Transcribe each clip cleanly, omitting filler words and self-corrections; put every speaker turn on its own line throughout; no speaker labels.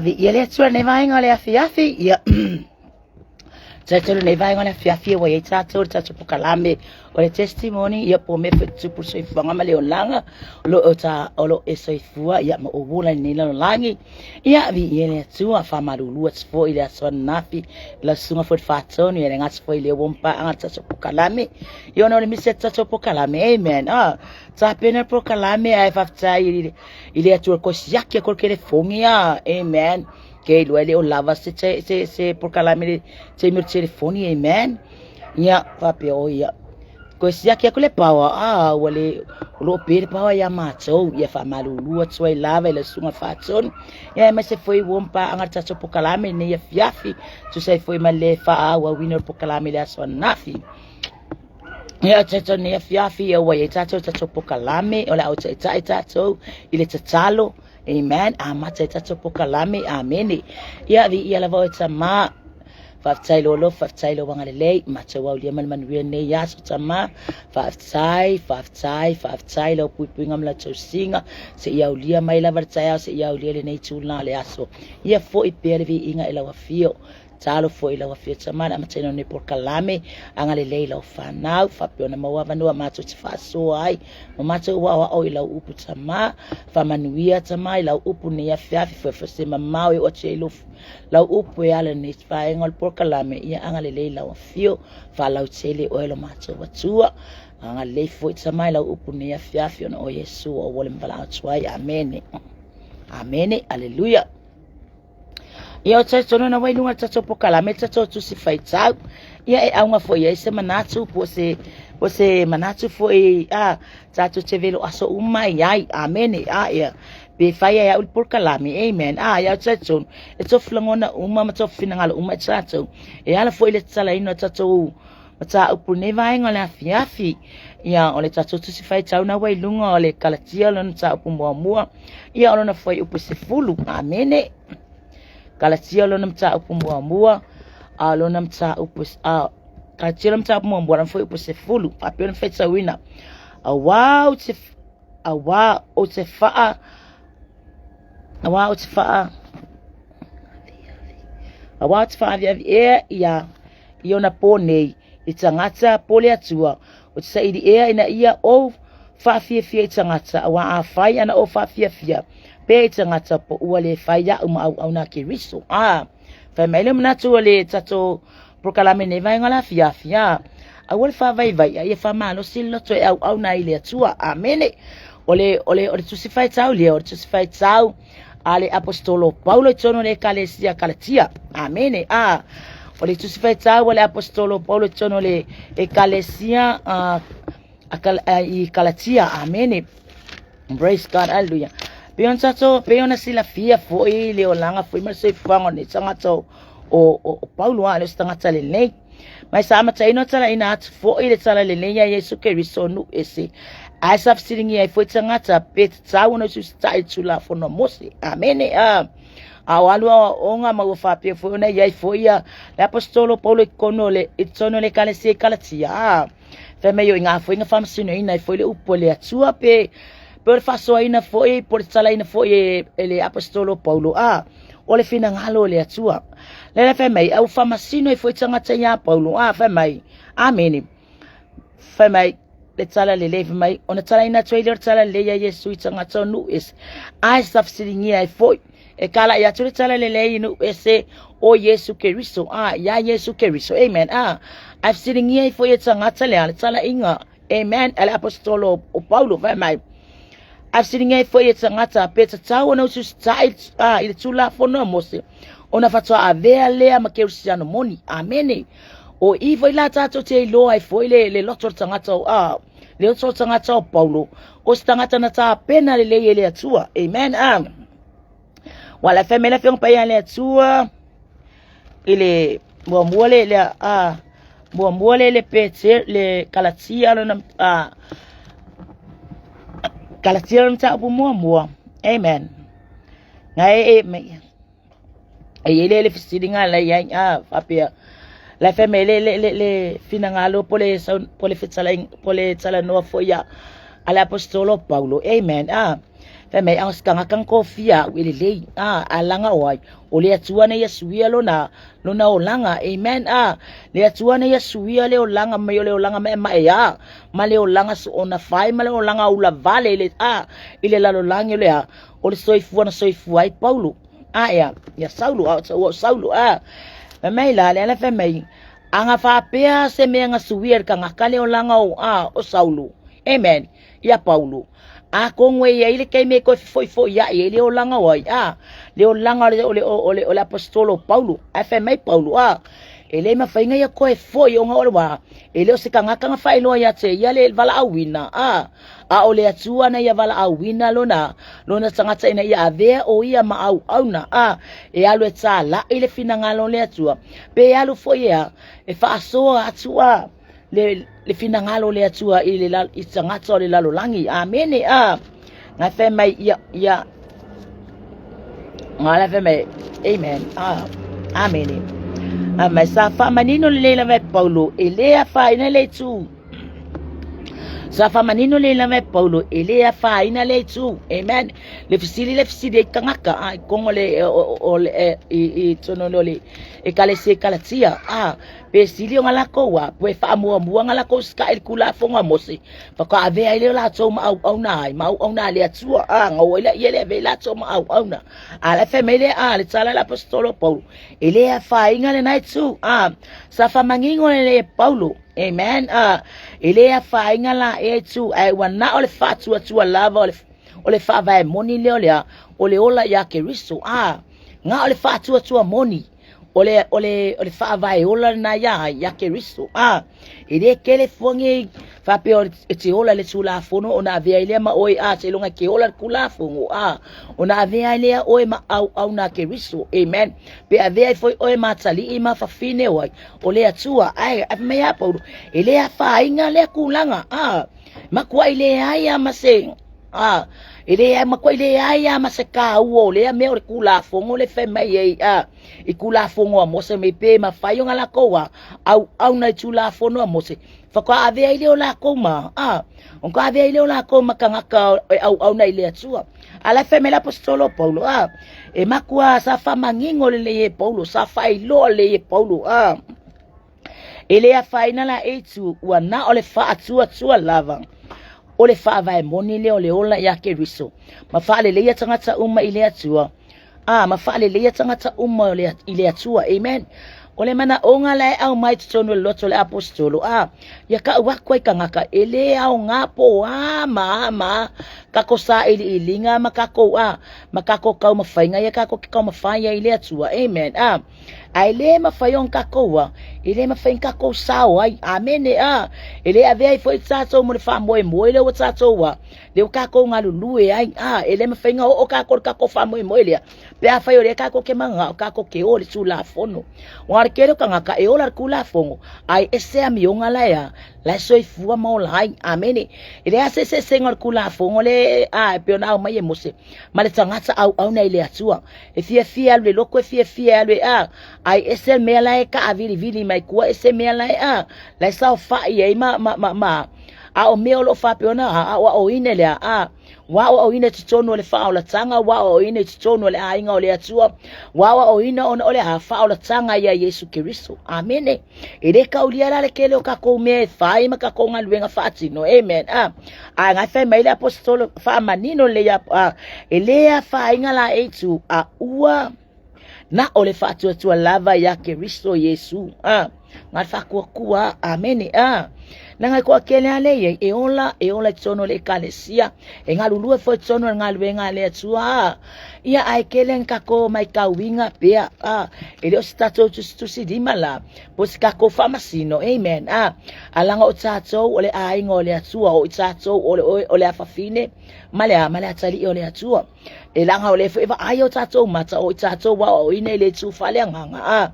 Viia le Atua i lenei vaega o le afiafi. Ia, talitonu lenei vaega o le afiafi ua i ai tatou le tatou polokalame o le testimony, ia po o mea foi e tutupu i le soifuaga ma le olaga o lo o ta o lo o e soifua ia ma ou ola i lenei lalolagi. Ia, viia le Atua, faamalulu atu foi i le aso ananafi i lau susuga foi i le Faatonu, ia le gata foi i lea ua mapaaga le tatou polokalame. Ia ona o le misi o le tatou polokalame, amen. Ah, tapena le polokalame ae faafetai i le I le Atua koe siaki aku le telefoni a. Amen. Ke iloa e le o lava se se se, se polokalame le taimi o le telefoni. Amen. Ia, faapea o ia. Koe siaki aku le power. Ah, ua le o lo o pē le power iā mātou. Ia faamalulu atu ai lava i le susuga Faatonu. Ia aemaise foi ua mapaaga le tatou polokalame i lenei afiafi. Tusa ai foi ma le faaauauina o le polokalame i le aso ananafi. Ia tatou nei afiafi ia ua i ai tatou tatou polokalame o le a o taitai tatou i le tatalo. Amen. Amata ai tatou polokalame. Amene. Ia viia lava oe Tama. Faafetai lou alofa, faafetai lou agalelei, matou aulia ma le manuia nei aso Tama. Faafetai, faafetai, faafetai lau puipuiga ma lau tausiga, seia aulia mai lava le taeao, seia aulia lenei itula o le aso. Ia foi pea le viiga i lau afio. Tatalo foi i lau Afioga Tama i le amataina o lenei polokalame, agalelei i lau fanau, faapea ona maua avanoa matou te faasoa ai ma matou aoao i lau upu Tama, faamanuia Tama i lau upu nei afiafi, fuefue se mamao e oo atu ai lau upu e ala i lenei vaega o le polokalame, ia agalelei i lau afio, faalautele oe lo matou Atua. Agalelei foi Tama i lau upu nei afiafi ona o Iesu o ua le ma atu ai. Amene. Amene. Aleluia. Ia o talitonu na wai lunga tatou polokalame tatou tusi faitau. Ia e auga foi i ai se manatu po o se po o se manatu foi a tatou te velo aso uma i ai. Amene. A ia pe fai ai au le polokalame. Amen. A ia o talitonu e tofu lagona uma ma tofu finagalo uma e tatou. E ala foi le tatalaina o tatou mataupu i lenei vaega o le afiafi. Ia o le tatou tusi faitau na ua i luga o le Kalatia lona mataupu muamua. Ia o lona fuaiupu 10. Amene. Kalatia lona mataupu muamua, a lona mataupu a Kalatia lona mataupu muamua lona fuaiupu 10. Faapea ona faitauina. Auā ou te auā ou te faa auā ou te faa auā ou te faaviavi ea ia i ona pō nei, i tagata po le Atua, o te saili ea ina ia ou faafiafia i tagata, auā afai ana ou faafiafia pea i tagata po ua le fai iaʻu ma auauna a Keriso. A, fai mai le manatu o le tatou polokalame nei vaega o le afiafi, a, aua le faavaivai, a ia faamalosi le loto e auauna ai i le Atua. Amene. O le, o le, o le tusi faitau lea, o le tusi faitau a le aposetolo Paulo i totonu o le ekalesia Kalatia. Amene. A, o le tusi faitau a le aposetolo Paulo i totonu o le ekalesia a, a, i Kalatia. Amene. Praise God. Hallelujah. Pei ona tatou, pei ona silafia foi le olaga foi ma le soifuaga o lenei tagata o, o, o Paulo, a, le o se tagata lelei. Mai sa amataina o talaina atu foi le tala lelei ia Iesu Keriso o nuu ese, ae sa fesiligia ai foi tagata pe tatau ona usiusitai i le Tulafono a Mose. Amene. A, a o alu aoaoga ma ua faapea foi ona i ai foi ia le aposetolo Paulo i totonu o le, i totonu o le ekalesia i Kalatia. A, fai mai o i ngā foi nga faamasinoina ai foi le upu a le Atua pe pe o le faasoaina foi po o le tatalaina foi e, e le aposetolo Paulo. A, o le finagalo o le Atua. Le la fai mai, au faamasino ai foi tagata iā Paulo. A, fai mai, amene. Fai mai, le tala lelei, fai mai, ona talaina atu ai lea o le tala lelei ia Iesu i tagata o nuu ese. Ae sa fesiligia ai foi, e kala'i atu le tala lelei i nuu ese o Iesu Keriso. A, iā Iesu Keriso. Amen. A, ae fesiligia ai foi e tagata le a le talaiga. Amen. A le aposetolo o Paulo, fai mai, ae fesiligia ai foi e tagata pe tatau ona usiusitai i le Tulafono a Mose ona faatoa avea lea ma kerisiano moni. Amene. O i foi la tatou te iloa ai foi le, le loto o le tagata o, a, le loto o le tagata o Paulo, o se tagata na tapena lelei e le Atua. Amen. A, ua la fai mai le Afioga Paia a le Atua i le muamua le, le a, muamua le le Peter le Kalatia lona a, Kalatia lona mataupu muamua. Amen. Ngai e mai e i ai le le fesiliga la i ai a faapea la fai mai le le le le finagalo po le sau po le fetalai po le talanoa foi a a le aposetolo Paulo. Amen. A. Fai mai a o se tagata na tofia au e lelei, a ae laga o ai? O le Atua na ia suia lona lona olaga. Amen. A le Atua na ia suia le olaga mai o le olaga maemaea ma le olaga soona fai ma le olaga ulavale i le a i le lalolagi o le a o le soifua na soifua ai Paulo. A ea, ia Saulo, a o Saulo, a. Fai mai la, le ala fai mai, a ga faapea se mea na suia i le tagata le olaga o a o Saulo. Amen. Ia Paulo. Atonu e i ai le taimi e toe fefoifoiai ai le olaga o ai, a, le olaga o le, o le, o le, o le aposetolo o Paulo. Ae fai mai Paulo, a, e le mafai ona ia toe foi ona o le wā, e le o se tagata na faailoa ia te ia le valaauina, a, a o le Atua na ia valaauina lona, lona tagata ina ia avea o ia ma auauna, a, e alu e tāla'i le finagalo o le Atua, pe alu foi e a, e faasoa atu, a, le, le finagalo o le Atua i le i tagata o le lalolagi. Amene. A. Ngai fai mai ia ia Ngai fai mai amen. A. Amene. A mai sa faamanino lelei lava e Paulo e le afaina le itu. Sa faamanino lelei lava e Paulo e le afaina le itu. Amen. Le fesili le fesili ai tagata a i kongo le o, o, le i i tonu o le ekalesia i Kalatia. A Pe sili o nga lakou a, po e faamuamua nga lakou sikaʻi i le Tulafono a Mose, faatoa avea ai lea o latou ma auauna ai, ma auauna a le Atua, a, gaua ai laia le avea i latou ma auauna. A la e fai mai le a, le tala a le aposetolo o Paulo, e le afaina lena itu, a, sa faamanino lelei e Paulo, amen, a, e le afaina la ea itu, ae ua na o le faatuatua lava o le, o le faavae moni lea o le a, o le ola iā Keriso, a, na o le faatuatua moni. O le, o le, o le faavae ola lena iā ai, iā Keriso. A, e le kele fua nei, faapea o e te ola i le Tulafono ona avea ai lea ma oe, a, seiloga e te ola i le Tulafono, a, ona avea ai lea oe ma auauna a Keriso. Amen. Pe avea ai foi oe ma atalii ma fafine o ai, o le Atua. Ae, ae fai mai a Paulo, e le afaina lea tulaga, a, matuai leai a ma se, A, e leai, matuai leai lava ma se taua o lea mea o le Tulafono le fai mai ai, a, i Tulafono a Mose mai pe mafai ona lakou a, auauna i Tulafono a Mose, faatoa avea ai lea o lakou ma, a, faatoa avea ai lea o lakou ma tagata e auauna i le Atua. A la e fai mai le aposetolo o Paulo, a, e matua sa faamanino lelei e Paulo, sa faailoa lelei e Paulo, a, E le afaina la itu, ua na o le faatuatua lava o le faavae moni lea o le ola iā Keriso, ma faaleleia tagata uma i le Atua. A, ma faaleleia tagata uma o le, i le Atua. Amen. O le manaʻoga la e aumai i totonu o le loto o le aposetolo, a, ia kaʻu aku ai tagata, e le aoga po o a ma a ma a kakou sailiiliga ma kakou a, ma kakou kaumafaiga ia kakou ke kaumafai ai i le Atua. Amen. A, Ae le mafai ona tatou a, e le mafai ona tatou sao ai. Amene a. E le avea ai foi tatou mo le faamoemoe lea ua tatou a, lea ua tatou galulue ai. A, e le mafai ona oo tatou i le tatou faamoemoe lea, pe afai o lea tatou te manao tatou te o i le Tulafono. Aua o le tele o tagata e ola i le Tulafono, ae ese amioga la e a, la e soifua ma ola ai. Amene. E leai se eseesega o le Tulafono lea a, e pei ona aumai e Mose ma le tagata auauna i le Atua. E fiafia e alu i le lotu, e fiafia e alu e a, ae ese le mea la e taavilivili mai tua, ese mea la e a, la e saofai ai ma, ma, ma, ma, a o mea o lo o faapea ona aoaoina i le a, ua aoaoina i totonu o le faaolataga, ua aoaoina i totonu o le aiga o le Atua, ua aoaoina ona o le a faaolataga ia Iesu Keriso. Amene. E le kaulia la le tele o tatou mea e fai ma tatou galuega faatino. Amen. A, ae ngai fai mai le aposetolo faamanino lelei a, e le afaina la e itu a ua na o le faatuatua lava ia Keriso Iesu. A, ngai faatuatua. Amene. A, na ngai toatele a le iai e ola, e ola i totonu o le ekalesia, e galulue foi i totonu o le galuega a le Atua. A, ia ae tele ni tatou maitauina pea, a, e le o se tatou tusitusi lima la, po o se tatou faamasino. Amen. A, a laga o tatou o le aiga o le Atua, o i tatou o le, o le afafine ma le a, ma le atalii o le Atua. E laga o lea foi e vaai o tatou mata, o i tatou ua aoaoina i le itu faaleagaga. A,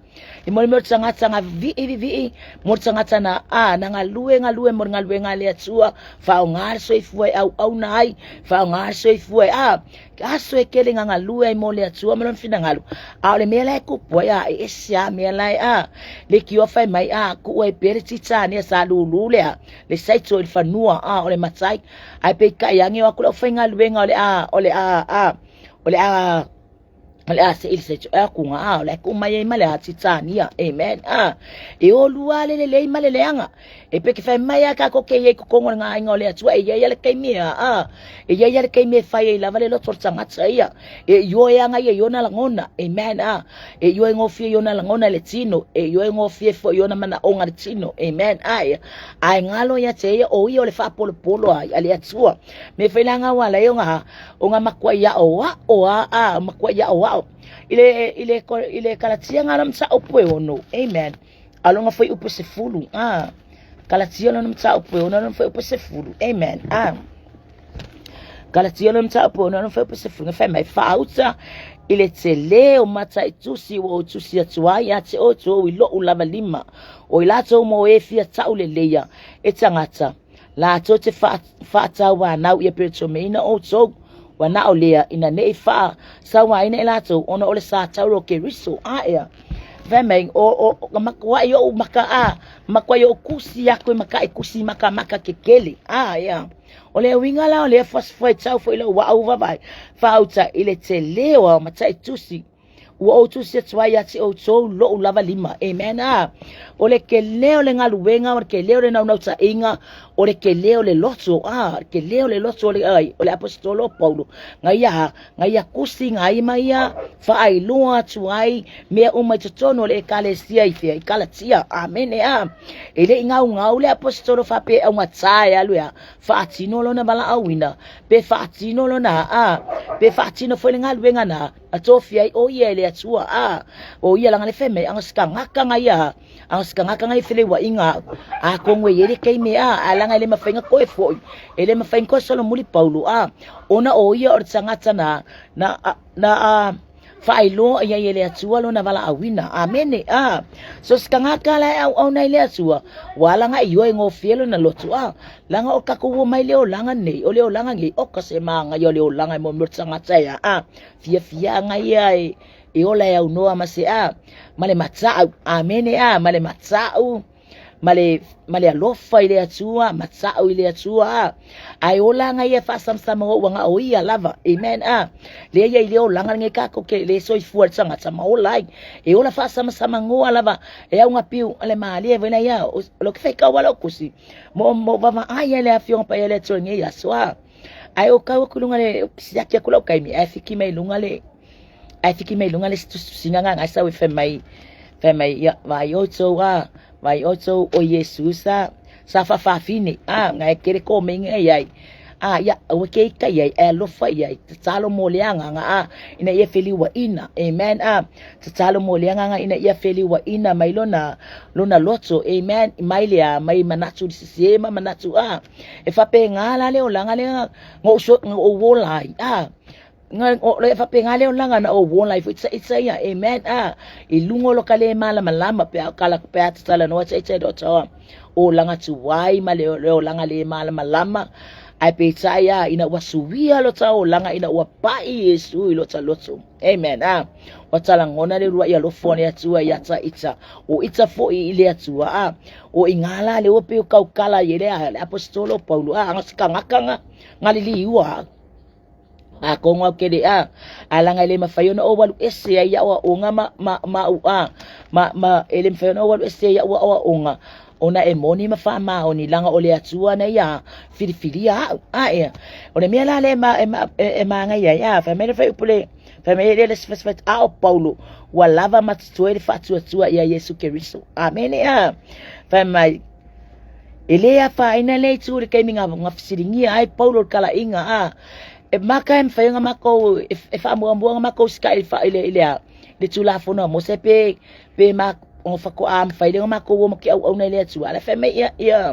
i mo le mea o le tagata na vivii vivii mo le tagata na a na galue galue mo le galuega a le Atua, faaaoga le soifua e auauna ai, faaaoga le soifua e a aso e tele na galue ai mo le Atua ma lona finagalo. A o le mea la e tupu ai, a e ese lava mea la e a leitioa fai mai a tuu ai pea le titania sa lulu le a le saito i le fanua a o le matai, ae peitai ane o atu le aufaigaluega o le a o le a a o le a o le a sei le saito e atu ga a o le a tuu mai ai ma le a titania. Amen. A e o lua le lelei ma le leaga. E pe ke fai mai a tatou ke iai totonu o le gaaiga o le Atua, e iai a le taimi e a, e iai a le taimi e fai ai lava le loto o le tagata ia, e ioe aga ia i ona lagona. Amen. A e ioe gofie i ona lagona i le tino, e ioe gofie foi i ona manaoga i le tino. Amen. A ia, ae galo ia te ia o ia o le faapolopolo ai a le Atua. Me fai la ngau ala i o o nga matuai aʻoaʻo a a matuai aʻoaʻo i le i le i le Kalatia nga lona mataupu e ono. Amen. A lona fuaiupu 10. A Kalatia lona mataupu e ono lona fuaiupu 10. Amen. A Kalatia lona mataupu e ono lona fuaiupu 10. Nga fai mai faauta i le tele o mataitusi ua ou tusi atu ai ia te outou i loʻu lava lima, o i latou mo e fia tauleleia e tagata latou te faatauanau ia peretomeina outou, ua na o lea ina ne i faasauaina i latou ona o le sa tauro o Keriso. A ea, fai mai, o, o, o matuai ou maka a, matuai ou kusi aku e makaʻi kusi makamaka kekele. A ea, o le uiga la o lea fuaitau foi lau au vavae, faauta i le tele o ao mataitusi Ua ou tusi atu ai ia te outou loʻu lava lima. Amen. A. O le kele o le galuega, o le kele o le naunautaiga, o le kele o le loto, a, le kele o le loto o le, ai, o le aposetolo o Paulo. Nga ia ha, nga ia kusi nga ai ma ia faailoa atu ai mea uma i totonu o le ekalesia i fea, i Kalatia. Amene. A. E le i gaugau le aposetolo faapea e augatā e alu e a, faatino lona valaauina, pe faatino lona, a, pe faatino foi le galuega na, a tofia ai o ia e le Atua, a o ia langa le fai mai anga sikangaka nga ia, anga sikangaka nga i feleuaiga a kongo e iai le taimi a, a langa e le mafai nga koe foi, e le mafai nga koe solomuli Paulo, a ona o ia o le tagata na na na a faailoa i ai e le Atua lona valaauina. Amene. A so sikangaka la e auauna i le Atua, ua ala nga i ioe gofie lona loto, a langa o takou ua mai le olaga nei, o le olaga nei, oka se magaia o le olaga e mo mea o le tagata ia, a fiafia aga ia e, e ola e aunoa ma se a, ma le mata'u, amene a, ma le mata'u, ma le, ma le alofa i le Atua, mata'u i le Atua a, ae ola aga ia e faasamasama o ua gao ia lava, amen a, lea ia i le olaga lenei tatou ke le soifua i le tagata ma ola ai, e ola faasamasama goa lava, e auga piu a le malie foi la ia, o lo ke faitau ala o kusi, mo, mo vavaai ai le Afioga Paia a le Atua i lenei aso a. Ae o kau aku i luga le siaki aku lau kaimi, ae fiki mai luga le ae fiki mai luga le tusitusiga nga ngai sau e fai mai fai mai ia vai outou a vai outou o Iesu sa sa faafafine a ngai kere ko meinga i ai a ia aua ke ika i ai e alofa i ai tatalo mo le agaga a ina ia feliuaina. Amen. A tatalo mo le agaga ina ia feliuaina mai lona lona loto. Amen. Mai le a mai manatu le sese ma manatu a E faapena la le olaga lea na ou so, na ou ola ai, a. Na, o, e faapena le olaga na ou ola ai foi ita ia, amen, a. I luga o lo ka le malamalama pe a kala, pe a talanoa ita ita i lo taoa olaga tuai ma le, le olaga le malamalama. Ae peitai a, ina ua suia lo ta olaga, ina ua pai Iesu i lo ta loto. Amen. A, ua talagona le uluaʻi alofa o le Atua iā ta ita, o ita foʻi i le Atua. A, o i ngā la le ua pei o kaukala i le a, le aposetolo o Paulo, a, anga sikangaka nga, nga liliua. A, kongo au kele a, a langa e le mawhai ona o walu ese ai ia oa onga ma, ma, ma u a, ma, ma, e le mawhai ona o walu ese ai ia oa oa onga, ona e moni ma faamaoni langa o le Atua na ia filifilia a'u. A ea, o le mea la lea e ma, e ma, e, e māngai ai, a, fai mai le fuaiupu le, fai mai le le sefasefai, a o Paulo, ua lava ma totoe le faatuatua ia Iesu Keriso. Amene, a. Fai mai, e le afaina le itu i le taimi nga, nga fesiligia ai Paulo le talaiga, a. E maka e mawhai nga makou, e, e whaamuamua nga makou sika i, i le, i le a, le Tulafono a Mose pe, pe ma o fakoa mawhai le nga makou o ma ke auauna i le Atua. Ala fai mai ia, ia,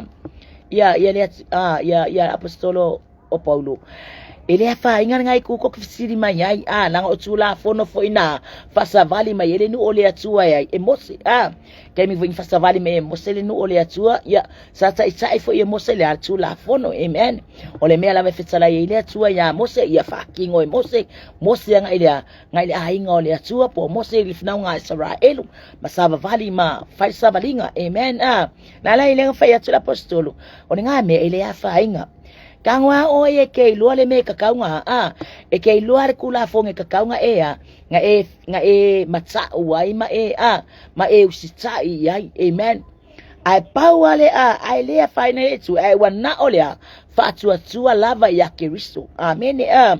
ia, ia le, a, ia, ia apostolo o Paulo. E le afaina le ngai kuko ke fesili mai ai, a laga o Tulafono foi na faasavali mai ai le nuu o le Atua e ai e Mose, a taimi foi na faasavali mai e Mose le nuu o le Atua, ia sa taita'i foi e Mose le a Tulafono. Amen. O le mea lava e fetalai ai le Atua iā Mose, ia faatino e Mose, Mose agai le agai le aiga o le Atua, po o Mose i le finauga a Isaraelu, ma savavali ma fai savaliga. Amen. A na la ile fai atu le aposetolo, o le ngā mea e le afaina. Tago a oe e ke iloa le mea e kakauga, a e ke iloa le Tulafono e kakauga e a, na e, na e mata'u ai ma e a, ma e usita'i i ai. Amen. Ae pau a le a, ae le afaina e tu, ae ua na o le a, faatuatua lava ia Keriso. Amene a.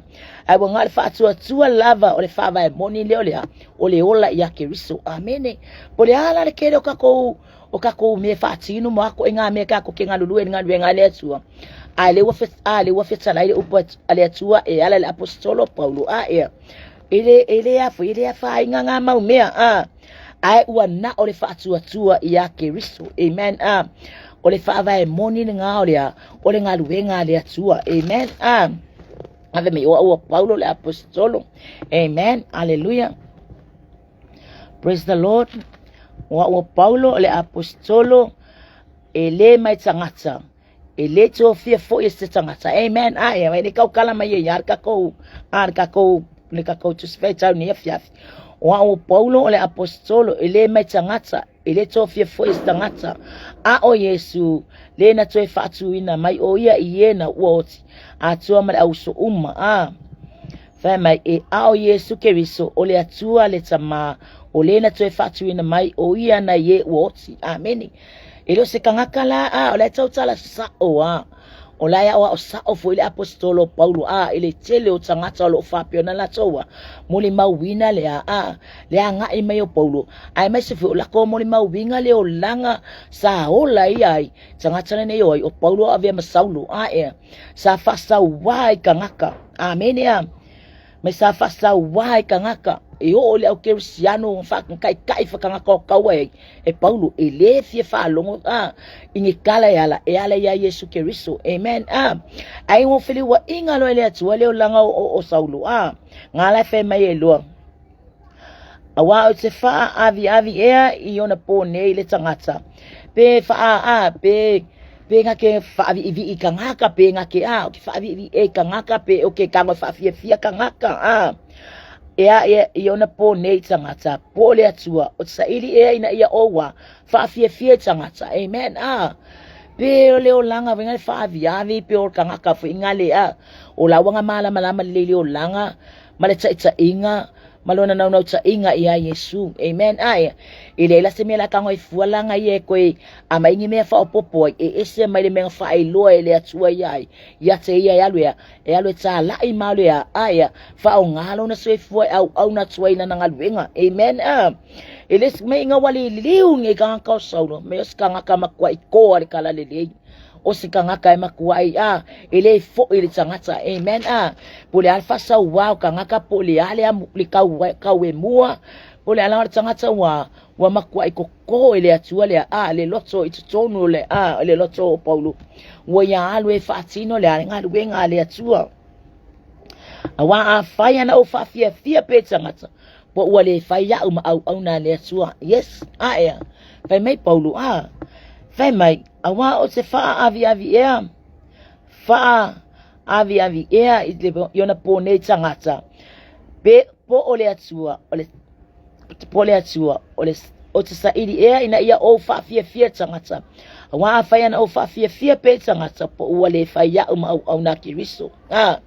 Ae ua na o le faatuatua lava o le faavae moni lea o le a, o le ola ia Keriso. Amene. Po le a la le kele o kakou, o kakou mea faatino mo ako i ngā mea kakou ke galulue i le galuega a le Atua. Ae le ua, a le ua fetalai le upu a le Atua e ala i le aposetolo Paulo a ea. E le, e le afu, e le afaina ngā mau mea, a. Ae ua na o le faatuatua iā Keriso. Amen. A. O le faavae moni lena o le a, o le galuega a le Atua. Amen. A. Ave mai o au Paulo le aposetolo. Amen. Hallelujah. Praise the Lord. O au Paulo le aposetolo e le mai tagata. E le tofia foi e se tagata. Amen. A e le kau kala mai e ia kakou, a kakou, le kakou tusi faitau ni afiafi. O au Paulo o le aposetolo e le mai tagata, e le tofia foi e se tagata. A o Iesu, le na toe faatuina mai o ia i e na ua oti, Atua ma le auso uma. A. Fai mai, e a o Iesu Keriso, o le Atua le Tamā, o le na toe faatuina mai o ia na i e ua oti. Amene. E le o se tagata la, a, o la e tautala sa'o, a. O la e aoao sa'o foi le aposetolo o Paulo, a, i le tele o tagata o lo o faapea ona latou a molimauina le a, a, le aga'i mai o Paulo, aemaise foi o lakou molimauina le olaga sa ola ia ai tagata lenei o ai o Paulo a avea ma Saulo, a, ea, sa faasauā i tagata. Amene, a. Mai sa faasauā i tagata e oo i le au kerisiano faakaika'i fakagata o kaua e e Paulo e lē fia faalogo a i ni tala e ala e ala iā Iesu Keriso. Amen. A ai ua feliuaʻiga loa e le Atua le olaga o, o, o Saulo a ngā la e fai mai e loa auā o te faaaviavi ea i ona pō nei le tagata pe faa a pe pe nga ke faaviivii tagata pe nga ke a o ke faaviivii e tagata pe o ke tago e faafiafia tagata a e a e i ona pō nei tagata po le Atua o te saili ea ina ia oua faafiafia i tagata. Amen. A pe o le olaga foi le faaviavi pe o tagata foi nga le a o laua nga malamalama lelei le olaga ma le taʻitaʻiga ma lona naunautaiga iā Iesu. Amen. Ae, e leai la se mea la tago e fua laga ia e koe a mai ni mea faaopoopo ai, e ese mai le mea na faailoa e le Atua ia ai, ia te ia e alu ea, e alu e tālaʻi ma alu ea, ae, faaaoga lona soifua e auauna atu ai i lana galuega. Amen. A, e le meinga ua liliu nei tagata o Saulo, me o se tagata matuai toa le talalelei. O se tagata e matuai a e le foʻi le tagata. Amen. A po le a le faasauā o tagata po le a le amu le kau kau e mua po le ala o le tagata ua ua matuai koko e le Atua le a le loto i totonu o le a le loto o Paulo ua ia alu e faatino le a le galuega a le Atua. Auā afai ana ou faafiafia pea i tagata, po ua le fai iaʻu ma auauna a le Atua. Yes, a ea. Fai mai Paulo, a. Fai mai, auā o te faaaviavi ea, faaaviavi ea i te i ona pō nei tagata, pe po o le Atua, o le po le Atua, o le o te saili ea ina ia ou faafiafia tagata. Auā afai ana ou faafiafia pea i tagata, po ua le fai iaʻu ma auauna a Keriso. A,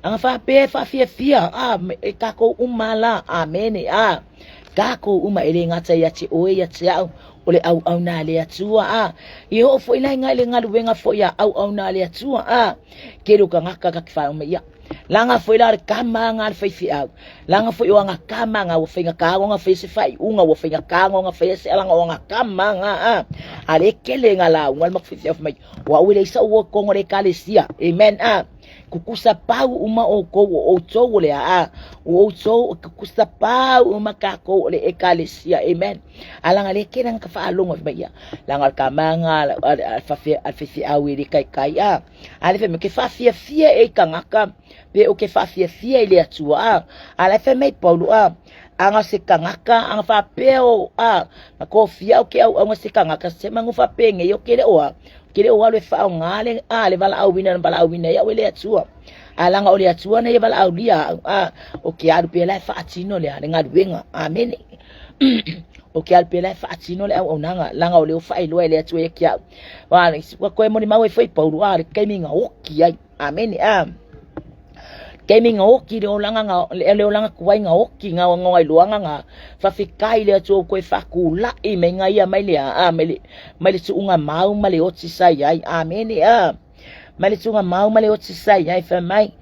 anga faapea e faafiafia, a, e kākou uma la, amene, a, kākou uma e le gata ia te oe ia te au, o le auauna a le Atua, a, i oo foi la inga i le galuega foi a auauna a le Atua, a, kele o tagata ka te whauma ia. Langa foi la le kama nga le faifeau. Langa foi o anga kama nga ua faigata ona faia se faaiuga, ua faigata ona faia se alaga o anga kama nga a. A le kele nga lauga le maku faifeau fai mai, o au e leai sa'u o i totonu o le Ekalesia. Amen. A. Kukusa pau uma ʻoukou, o ʻoutou o le a, o ʻoutou o kukusa pau uma kākou o le ʻekalesia. Amen. A laga le kena ka faalogo mai ia. Laga o le kamaga a le faifeau e le kaikai a. A le fai mai ke faafiafia e i kagaka pe o ke faafiafia i le Atua a. A la fai mai Paulo a, aga se kagaka aga faapea o a, ma kofia o ke auaunga se kagaka se manu faapenei o ke le o a. Ke le o alu e faaaoga le a le valaauina na valaauina ai au e le Atua. A laga o le Atua na ia valaaulia au a, o ke alu pea la e faatino le a le galuega. Amene. O ke alu pea la e faatino le auaunaga, laga o lea ua faailoa e le Atua ia ki au. Wa ua koe molimau ai foi Paulo a le taimi na oki ai. Amene. A taimi na oki le olaga na le olaga tuai na oki na ona iloaga na faafetai le Atua ua toe faatulai mai na ia mai le a mai le mai le tuuga mau ma le oti sa i ai. Amene. A mai le tuuga mau ma le oti sa i ai. Fai mai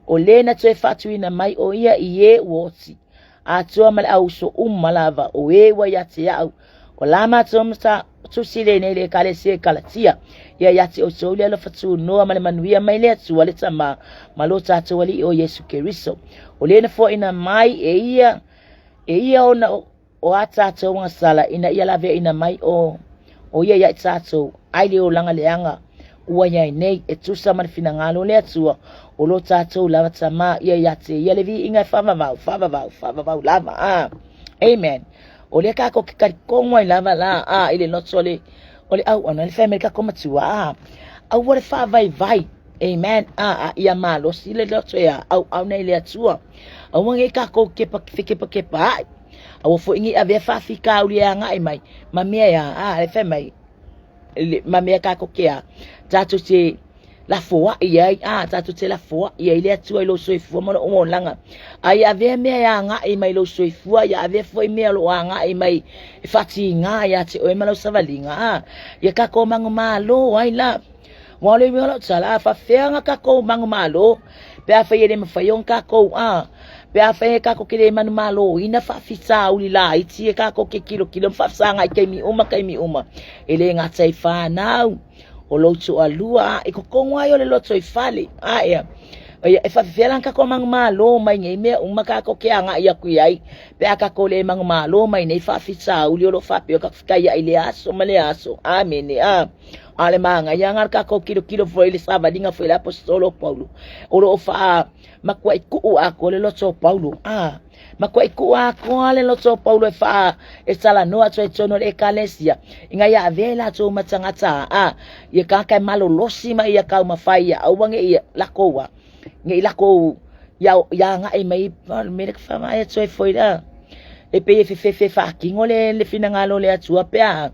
o le na toe faatuina mai o ia i e ua oti atoa ma le auuso uma lava o e ua ia te au. O la matou mata tusi lenei le ekalesia i Kalatia, ia ia te outou le alofa tunoa ma le manuia mai le Atua le Tama ma lo tatou Alii o Iesu Keriso. O le na foaina mai e ia e ia ona o a tatou agasala ina ia laveaina mai o o ia ia i tatou ai le olaga leaga ua iai nei e tusa ma le finagalo o le Atua o lo tatou lava Tama ia ia te ia le viiga e faavavau faavavau faavavau lava. A Amen. O lea kākou ke talitonu ai lava la a i le loto o le o le auauna le fai mai le kākou matua a aua le faavaivai. Amen. A a ia malosi le loto e a auauna i le Atua. Aua nei kākou kepa fekepakepa ai. Aua foi nei avea faafitauli e agai mai ma mea e a a le fai mai ma mea kākou ke a tatou te lafoai ai, a tatou te lafoai ai le Atua i lou soifua ma lou olaga. A ia avea mea e agai mai lou soifua, ia avea foi mea o lo o agai mai e faatiga ia te oe ma lau savaliga, a ia tatou manumalo ai la. Ua o le uiga o lau tala, a faafefea ona tatou manumalo pe afai e le mafai ona tatou, a pe afai e tatou te le manumaloina faafitauli laiti e tatou te tilotilo ma faafesagai i taimi uma taimi uma. E le gata i fanau, o lou toalua, a i totonu ai o le lotoifale, a ea, ia, e faafefea la ona tatou manumalo mai nei mea uma tatou te agai atu i ai, pe a tatou le manumalo mai nei faafitauli o lo o faapea ona tatou fetaiai i lea aso ma lea aso. Amene. A, a o le manaia lena o le tatou tilotilo foi i le savaliga foi a le Aposetolo o Paulo, o lo o faa matuai tuu atoa le loto o Paulo. A, matuai tuu atoa le loto o Paulo e faa e talanoa atu ai totonu o le ekalesia ina ia avea i latou ma tagata a ia tagata e malolosi ma ia taumafai ia aua ne i lakou a ne i lakou ia ia agai mai o le mea lea ka faavae atu ai foi la e pei e fefefe faatino le le finagalo o le Atua pe a.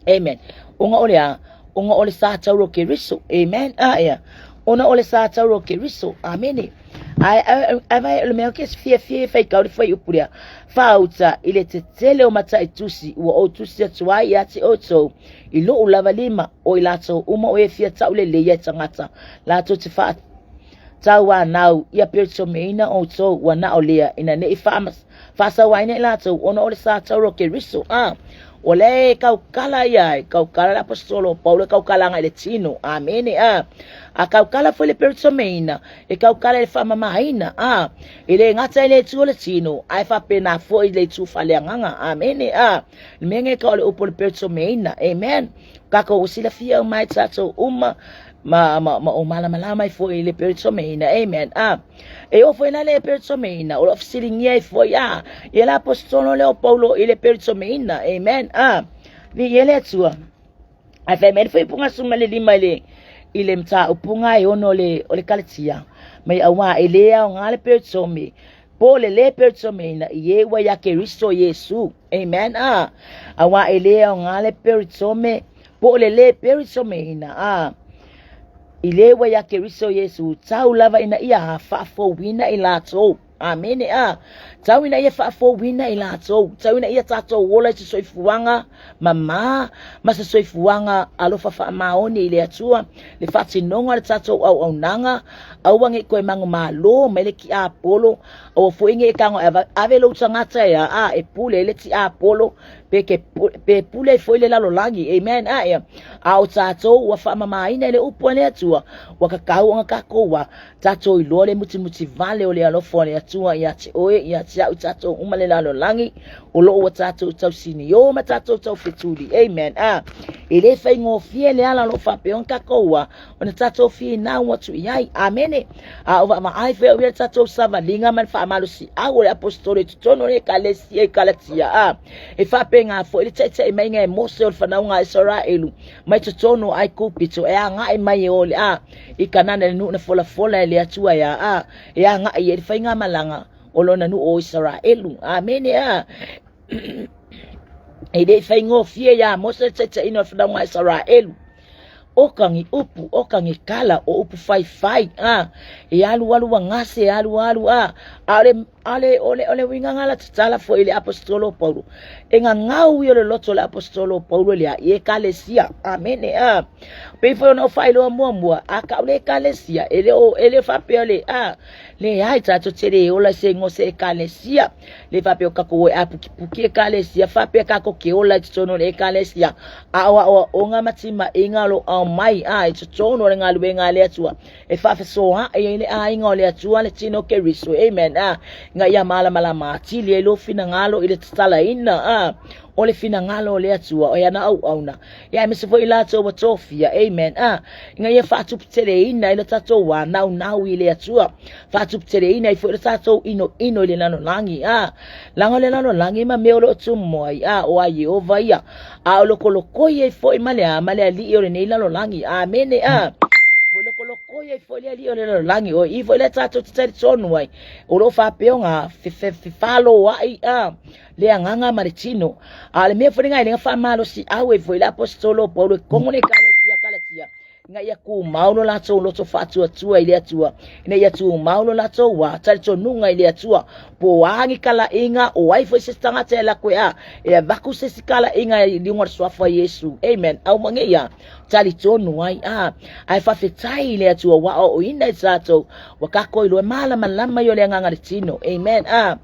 Amen. Ona o le a? Ona o le sa tauro o Keriso. Amen. A ea. Ona o le sa tauro o Keriso. Amene. Ae ae vai o le mea ke fiafia e faitau le fuaiupu lea. Faauta i le tetele o mataitusi ua ou tusi atu ai ia te outou i lou lava lima o i latou uma o e fia taulelei e tagata latou te faa tauanau ia peritomeina outou ua na o lea ina ne i faasauaina i latou ona o le sa tauro o Keriso. A o lea e kaukala ia e kaukala le aposetolo o Paulo e kaukala agai i le tino. Amene. A a kaukala foi le peritomeina e kaukala i le faamamaina. A e le gata i le itu o le tino ae faapena foi i le itu faaleagaga. Amene. A le mea nei ka o le upu o le peritomeina. Amen. Kākou ua silafia uma ai tatou uma ma, ma, ma o malamalama ai foi i le peritomeina. Amen. A e oo foi la le peritomeina o lo o fesiligia ai foi a ia le aposetolo lea o Paulo i le peritomeina. Amen. A viia le Atua. Ae fai mai le fuaiupuga 15 i le i le mataupuga e ono o le Kalatia mai auā e le aoga le peritome po o le le peritomeina i e ua iā Keriso Iesu. Amen. A auā e le aoga le peritome po o le le peritomeina a i le ua iā Keriso Iesu tau lava ina ia faafouina i latou. Amene. A tau ina ia faafouina i latou, tau ina ia tatou ola i se soifuaga mamā ma se soifuaga alofa faamaoni i le Atua, le faatinoga o le tatou auaunaga, aua ne i toe manumalo mai le tiapolo, aua foi ne i tago e ave lou tagata e a e pule ai le tiapolo. Pe ke pe pule ai foi le lalolagi. Amen. A ia. A o tatou ua faamamaina i le upu a le Atua, ua tatau ona tatou a tatou iloa le mutimuti vale o le alofa o le Atua ia te oe, ia te au, i tatou uma le lalolagi, o loo ua tatou tausinio ma tatou taufetuli. Amen. A e le faigofie le ala o loo faapea ona tatou a ona tatou finau atu i ai. Amene. A o vaavaai foi au ia le tatou savaliga ma le faamalosiau o le aposetolo i totonu o le ekalesia i Kalatia. A e faapena foi le taita'i maiga e Mose o le fanauga a Isaraelu mai totonu o Aikupito e agai mai e o le a i Kanana le nuu na folafola e le Atua e a e agai ai le faigamalaga o lona nuu o Isaraelu. Amene. A e le i faigofie iā Mose le taitaiina o le fanauga a Isaraelu. O ka ni upu, o ka ni kala, o upu faifai, a e alualu ua gase, e alualu, a a o le, a le, o le, o le uiga na la tatala foi i le aposetolo o Paulo. E gagau ia o le loto o le aposetolo o Paulo i le a i ekalesia. Amene, a. Pei foi ona ou faailoa muamua, a kau le ekalesia, e le o, e le faapea le, a, leai, tatou te le ola i se igoa o se ekalesia. Le faapea o kakou o e apukipuki ekalesia, faapea kakou ke ola i totonu o le ekalesia, a o aoaoga ma timaiga o lo o aumai a i totonu o le galuega a le Atua, e faafesoaai ai le aiga o le Atua le tino o Keriso. Amen. A, ina ia malamalama atili ai lou finagalo i le tatalaina a o le finagalo o le Atua, o ana auauna, ia aemaise foi i latou ua tofia. Amen. A, ina ia faatuputeleina ai lo tatou wānaunau i le Atua, faatuputeleina ai foi lo tatou inoino i le lalolagi. A, laga o le lalolagi ma mea o lo o tumu ai, a, o a Ieova ia, a o lokolokoi ai foi ma le a, ma le alii o lenei lalolagi. Amene. A, ua lokolokoi ai foi le alii o le lalolagi, o i foi lea tatou te talitonu ai, o lo o faapea ona fefaloai, a, le agaga ma le tino. A o le mea foi lena e le faamalosiau ai foi le aposetolo o Paulo i totonu o le ekalesia Kalatia, ina ia tumau lo latou loto faatuatua i le Atua, ina ia tumau lo latou wā talitonuga i le Atua, po o a ni kalaiga, o ai foi se isi tagata e lako e a, e avatu se isi kalaiga i luga o le suafa o Iesu. Amen. Aumagia ia talitonu ai, a, ae faafetai i le Atua ua aoaoina i tatou, ua tatou iloa e malamalama ia o le agaga le tino. Amen. A,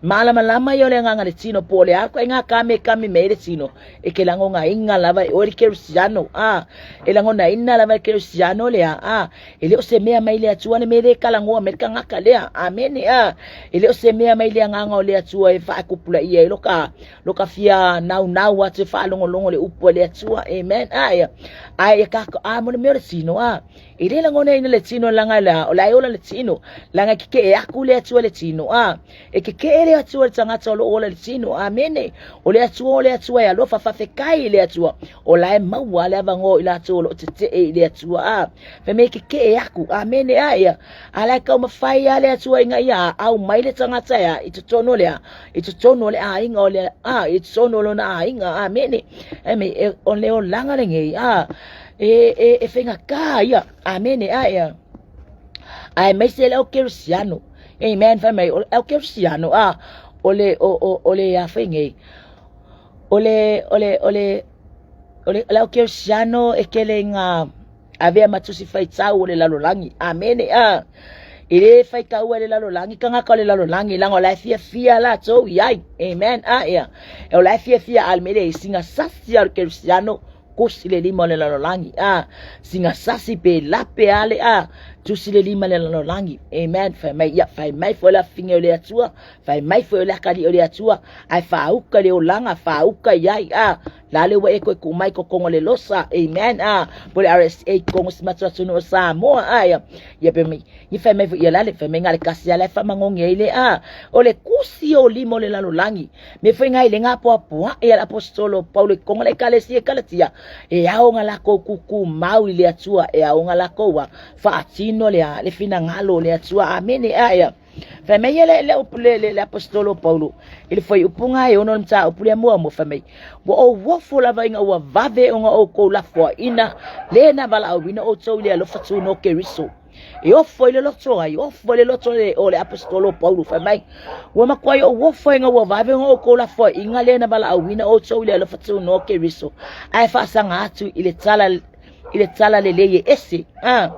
Malamalama ia o le agaga le tino, po o le a koe ngā kame kame me le tino, e ke lagonaina lava e oe le Kerisiano, a, e lagonaina lava e le Kerisiano lea, a, e le o se mea mai le Atua le mea le kalagoa mai le kangaka lea, amene, a, e le o se mea mai le agaga o le Atua e faakupulaia ai lo ka, lo ka fia naunau atu e faalogologo le upu a le Atua, amen, a, ia, ae ia kako, a, mo le mea o le tino, a, E le lagonaina le tino laga la o la e ola le tino laga e kekeʻe aku le Atua le tino a e kekeʻe le Atua le tagata o loo ola le tino. Amene. O le Atua o le Atua e alofa faafetai i le Atua o la e maua le avanoa i latou o loo tetee i le Atua a fai mai e kekeʻe aku. Amene. A ia a la e taumafai a le Atua ina ia aumai le tagata e a i totonu o le a i totonu o le aiga o le a i totonu o lona aiga. Amene. E o le olaga lenei a e, e, e faigata ia. Amene. A ia. Aemaise le au kerisiano. Amen. Fai mai, o le au kerisiano, a, o le, o, o, o le a fai nei. O le, o le, o le, o le, o le au kerisiano e kele ngā avea ma tusi faitau o le lalolagi. Amene. A. E le faitaua e le lalolagi, tagata o le lalolagi, laga o la e fiafia latou i ai. Amen. A ia. O la e fiafia a le mele i singa sasi a le kerisiano Kosi le lima o le lalolagi, a singa sasi pe lape ale, a tusi le lima le lalolagi. Amen. Fai mai, ia, fai mai foi le afifinga o le Atua, fai mai foi o le akalii o le Atua, ae faauka le olaga, faauka i ai, a la le ua e koe tuu mai kokongo le losa. Amen. A po le RSA kongo si matua atunuu o Samoa, a ia, ia pe mai, ia fai mai foi ia lale, fai mai ngale kasi ala e faamangogi ai le, a o le kusi o lima o le lalolagi. Me foi ngai le ngā poapoaʻi a le aposetolo o Paulo i konga le ekalesia i Kalatia, e ao nga lakou kuku mau i le Atua, e ao nga lakou a faatino le a le finagalo o le Atua. Amene. A ia. Fai mai ia le, le, le, le, le aposetolo o Paulo i le fuaiupu e ono le mataupu lea muamua, fai mai, ua ou ofo lava ina ua vave ona oukou lafoaina le na valaauina outou i le alofa tunoa o Keriso. E ofo i le loto ai, ofo i le loto le, o le aposetolo o Paulo, fai mai, ua matua ou ofo ina ua vave ona oukou lafoaiga lea na valaauina outou i le alofa tunoa o Keriso, ae faasaga atu i le tala, i le tala lelei e ese. Ah.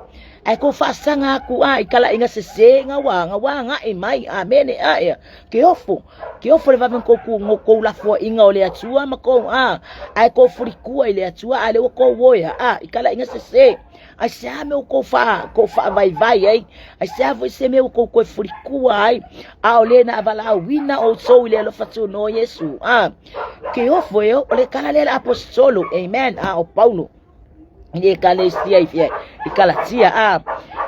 Ae kou faasaga aku a i kalaiga sesē ga ua ga ua agai mai. Amene. A ia ke ofo, ke ofo le vave kou ku ngo kou lafoaiga o le Atua ma kou a ae kou fulikua i le Atua a le ua kou oea a i kalaiga sesē. Ai se a mea ua kou faa kou faavaivai ai, ai se a foi se mea ua kou toe fulikua ai, a o le na valaauina outou i le alofa tunoa o Iesu. A ke ofo e o le kala lea le aposetolo. Amen. A o Paulo i le ekalesia i fea i Kalatia a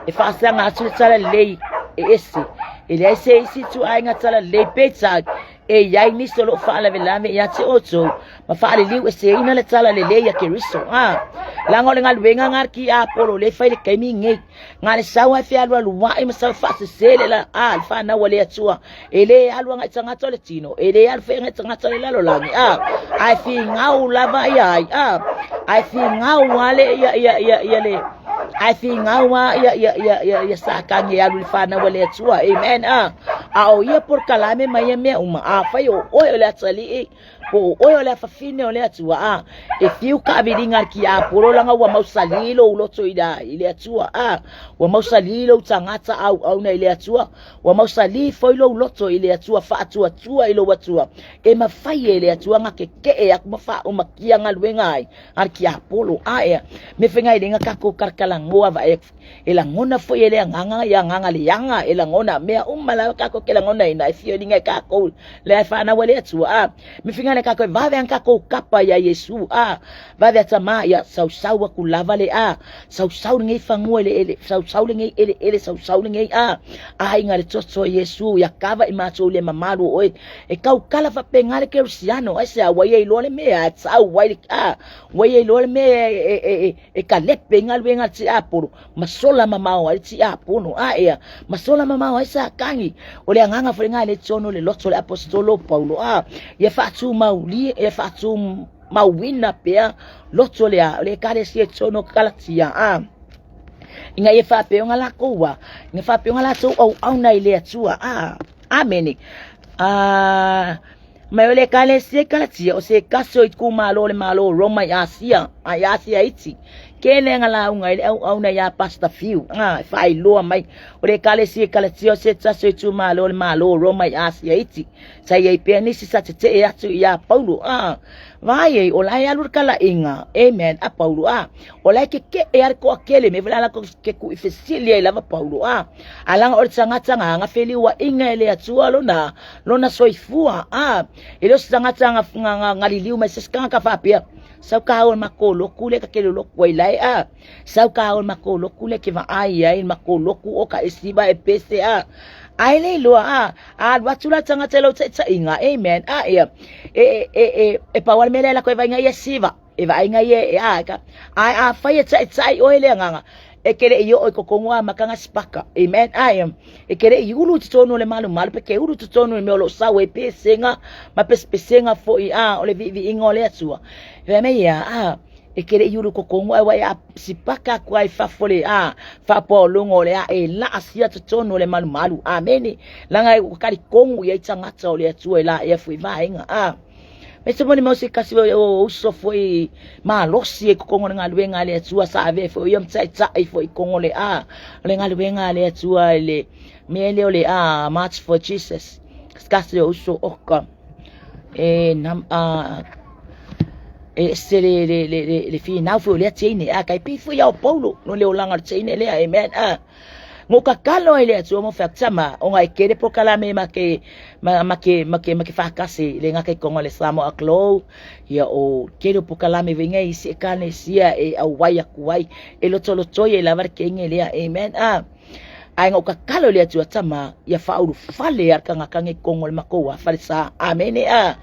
e faasaga atu le tala lelei e ese e leai se isi ituaiga tala lelei peitai e i ai nisi o lo o faalavelave ia te outou ma faaliliu eseina le tala lelei a Keriso a laga o le galuega ga ki Apolo le fai le taimi nei ga le sau ai fealualuai ma sau faasese le la a le fanau a le Atua e le alu agai tagata o le tino e le alu foi agai tagata o le lalolagi a ae figau lava ia ai a ae figau a le ia ia ia ia le ae figau a ia ia ia ia ia Satani e alu i le fanau a le Atua. Amen. A a o ia polokalame ma ia mea uma afai o oe o le atalii po o oe o le afafine o le Atua a e fiu kaaviliga a le tiapolo laga ua mausali lou loto i le i le Atua a ua mausali lou tagata auauna i le Atua ua mausali foi lou loto i le Atua faatuatua i lou Atua e mafai e le Atua ga keke'e aku ma faaumakia galuega ai a le tiapolo a ea me fegailega tatou talatalanoa vae e lagona foi e le agaga ia agaga leaga e lagona mea uma lava tatou te lagonaina e fiolinga e tatou le ae fanau a le Atua a me finga le tatou e vave ana tatou kapa ia Iesu a vave atama ia sausau aku lava le a sausau lenei fanua ele ele sausau lenei ele ele sausau lenei a aiga le toto Iesu ia kava i matou le mamalu o oe e kaukala faapena le kerisiano ai se a ua ia iloa le mea e sau ai le a ua ia iloa le mea e e e e kalepe i galuega a le tiapolo ma sola mamao ai le tiapono a ea ma sola mamao ai Satani o le agaga foi lena e le totonu o le loto o le aposetolo o Paulo a ia faatumaulia ia faatumauina pea loto le a o le ekalesia i totonu o Kalatia a ina ia faapea ona latou a ina faapea ona latou auauna i le Atua a amene a Mai o le ekalesia i Kalatia, o se tasi o itumalo o le Malo o Roma i Asia, a i Asia iti. Kele nga lauga i le auauna iā Pastor Fiu, a, e faailoa mai, o le ekalesia i Kalatia o se tasi o itumalo o le Malo o Roma i Asia iti. Sa i ai pea nisi sa tetee atu iā Paulo, a, vaai ai, o la e alu le kalaiga, amen, a Paulo, a, o la e keke'e a le toatele, mea foi la latou ke tuuifesili ai lava Paulo, a, a laga o le tagata ga gafeliuaiga e le Atua lona, lona soifua a e le o se tagata ga ga galiliu mai se isi tagata faapea sau ka o le matou lotu lea ta te lolotu ai lae a sau ka o le matou lotu lea e te vaai ai le matou lotu o ka e siva e pese a ae le iloa a a alu atu la le tagata i lau taitaiga amen a ia e e e e pau lava le mea lea e alu atu e vaai ia siva E vaaiga ia e a ka ae afai e taʻitaʻi ʻoe le agaga e ke leʻi oo i totonu a makaga sipaka. Amen. Ae e ke leʻi ulu i totonu o le malumalu pe ke ulu i totonu i mea o lo o sau ai pesega ma pesepesega foi a o le viiviiga o le Atua. Fai mai ia a e ke leʻi ulu i totonu ae ua e a sipaka atu ai fafo le a faapuaologo o le a e laasia totonu o le malumalu. Amene. Laga e ua talitonu i ai tagata o le Atua e laea foi vaega a. Me se moni mau se kasi o uso foi malosi e kokongo le galuega a le Atua sa avea foi o ia ma taʻitaʻi foi i kogo le a o le galuega a le Atua i le mea lea o le a March for Jesus se kasi o uso oka e nam a e ese le le le le, le finau foi o lea teine a kai pei foi ia o Paulo no le olaga o le teine lea amen a Ngo kakalo ai le Atua mo fea tama o ngai kele polokalame ma ke ma ma ke ma ke ma ke whakase le ngaka i kongo le Samoa Glow ia o kele o polokalame we ngai isi e kane sia e au wai aku ai e loto lotoi e lava le kenge lea amen a ai ngo kakalo le Atua tama ia whaulu fale ar kanga kange kongo le makoua fale sa amen a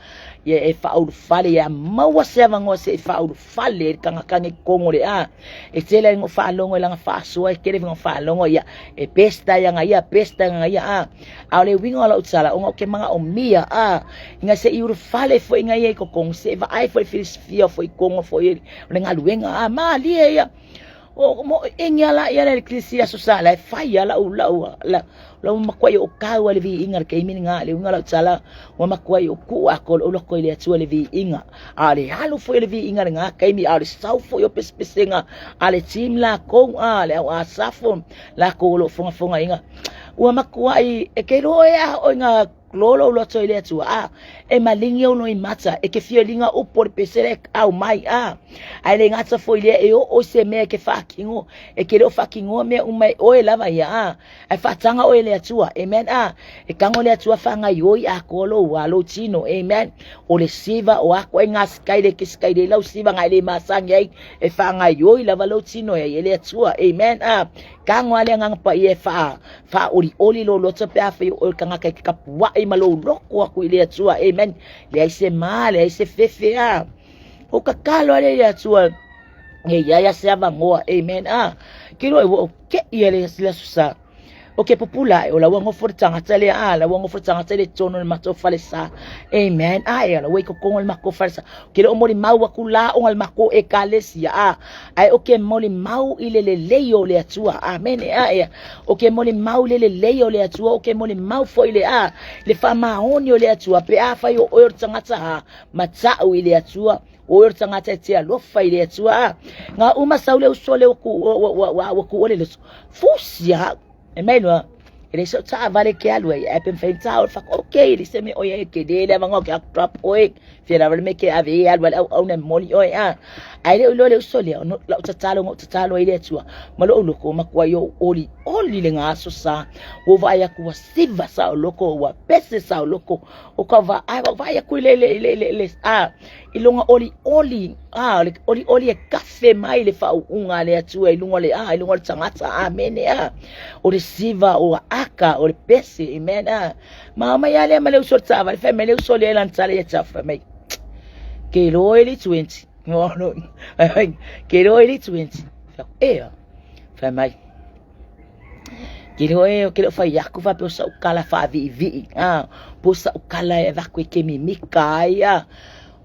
ia e whaulu fale ia maua se avangoa se e whaulu fale le kangakanga i kongo le a e tele ai ngo faalogo i langa faasoa e tele ngo faalogo ia e pesta ia nga ia pesta nga ia a a o le uiga o lau tala ona o ke manaomia a inga se i ulufale foi nga ia i kokogo se i vaai foi filisifia foi kongo foi o le galuega a malie ia. O mo ingi ala ia le kilisi aso sa la fai ala u lau la lau makuai o kau le viiga le keimi nga le unga lau tala ua makuai o ku ako lo loko ile atua le viiga a le alu foi le viiga le nga keimi a le sau foi o pesepesenga a le team la kou a le au asafo la kou lo fonga fonga inga ua makuai e ke loe a o inga lolo loto i le Atua a e malingi au i mata e ke fia linga upo le pesele au mai a ai le gata foi le e o o se mea ke whaakingo e ke leo whaakingo mea umai oe lava ia a ai whaatanga oe le Atua amen a e kango le Atua whangai oi a kolo ua lo tino amen o le siva o ako e ngā skai le ke skai le lau siva ngai le masangi ai e whangai oi lava lo tino e le Atua amen a Kango ale agaga paia e faa faaolioli lou loto pe afai o oe tagata e te tapuai ma lou loko aku i le Atua. Amen. Leai se ma, leai se fefe a. O tatalo ale i le Atua e iai a se avanoa. Amen. A. Ke loa e ua o ke'i ale le aso sa. O ke pupula e o laua nofo le tagata lea a laua nofo le tagata le tonu le matou falesa. Amen. A e laua i kokongo le matou falesa. Ke le o molimau aku la o le matou ekalesia a. Ae o ke molimau i le lelei o le Atua. Amene. A, o ke molimau i le lelei o le Atua, o ke molimau foi le a, le faamaoni o le Atua, pe afai o oe o le tagata ha, mata'u i le Atua, o oe o le tagata e te alofa i le Atua. A, ngā uma sau le uso le ku ua ua ua ku ole le fusi ha. E mai loa, e le so taavale ke alu ai, ae pe mawhai tā o whaka, okay, le se me oia e ke le le avanga ke aku drop oe, fia lava le me ke ave e alu ale au au na moli oe a. Ai le ulo le uso lea, no lau tatalo ngau tatalo ai le atua, ma lo loko ma kua yo oli oli le ngā aso sa, ua vaai aku ua siva sa o loko, ua pese sa o loko, o ka vaai, ua vaai aku i le le le le le a, i longa oli oli, a, le oli oli e kafe mai le faauuga a le Atua i luga o le a, i luga o le tagata, amene a. O le siva, o aka, o le pese, amen a. Ma mai a lea ma le uso le taavale, fai mai le uso lea lana tala ia te fai mai. Ke loa e le 20. No, no. Ke loa e le 20. Fai ea. Fai mai. Ke loa e ke loa fai aku fa pe o sa ukala faaviivii. Ah, po sa ukala e vaku e ke mimika ai a.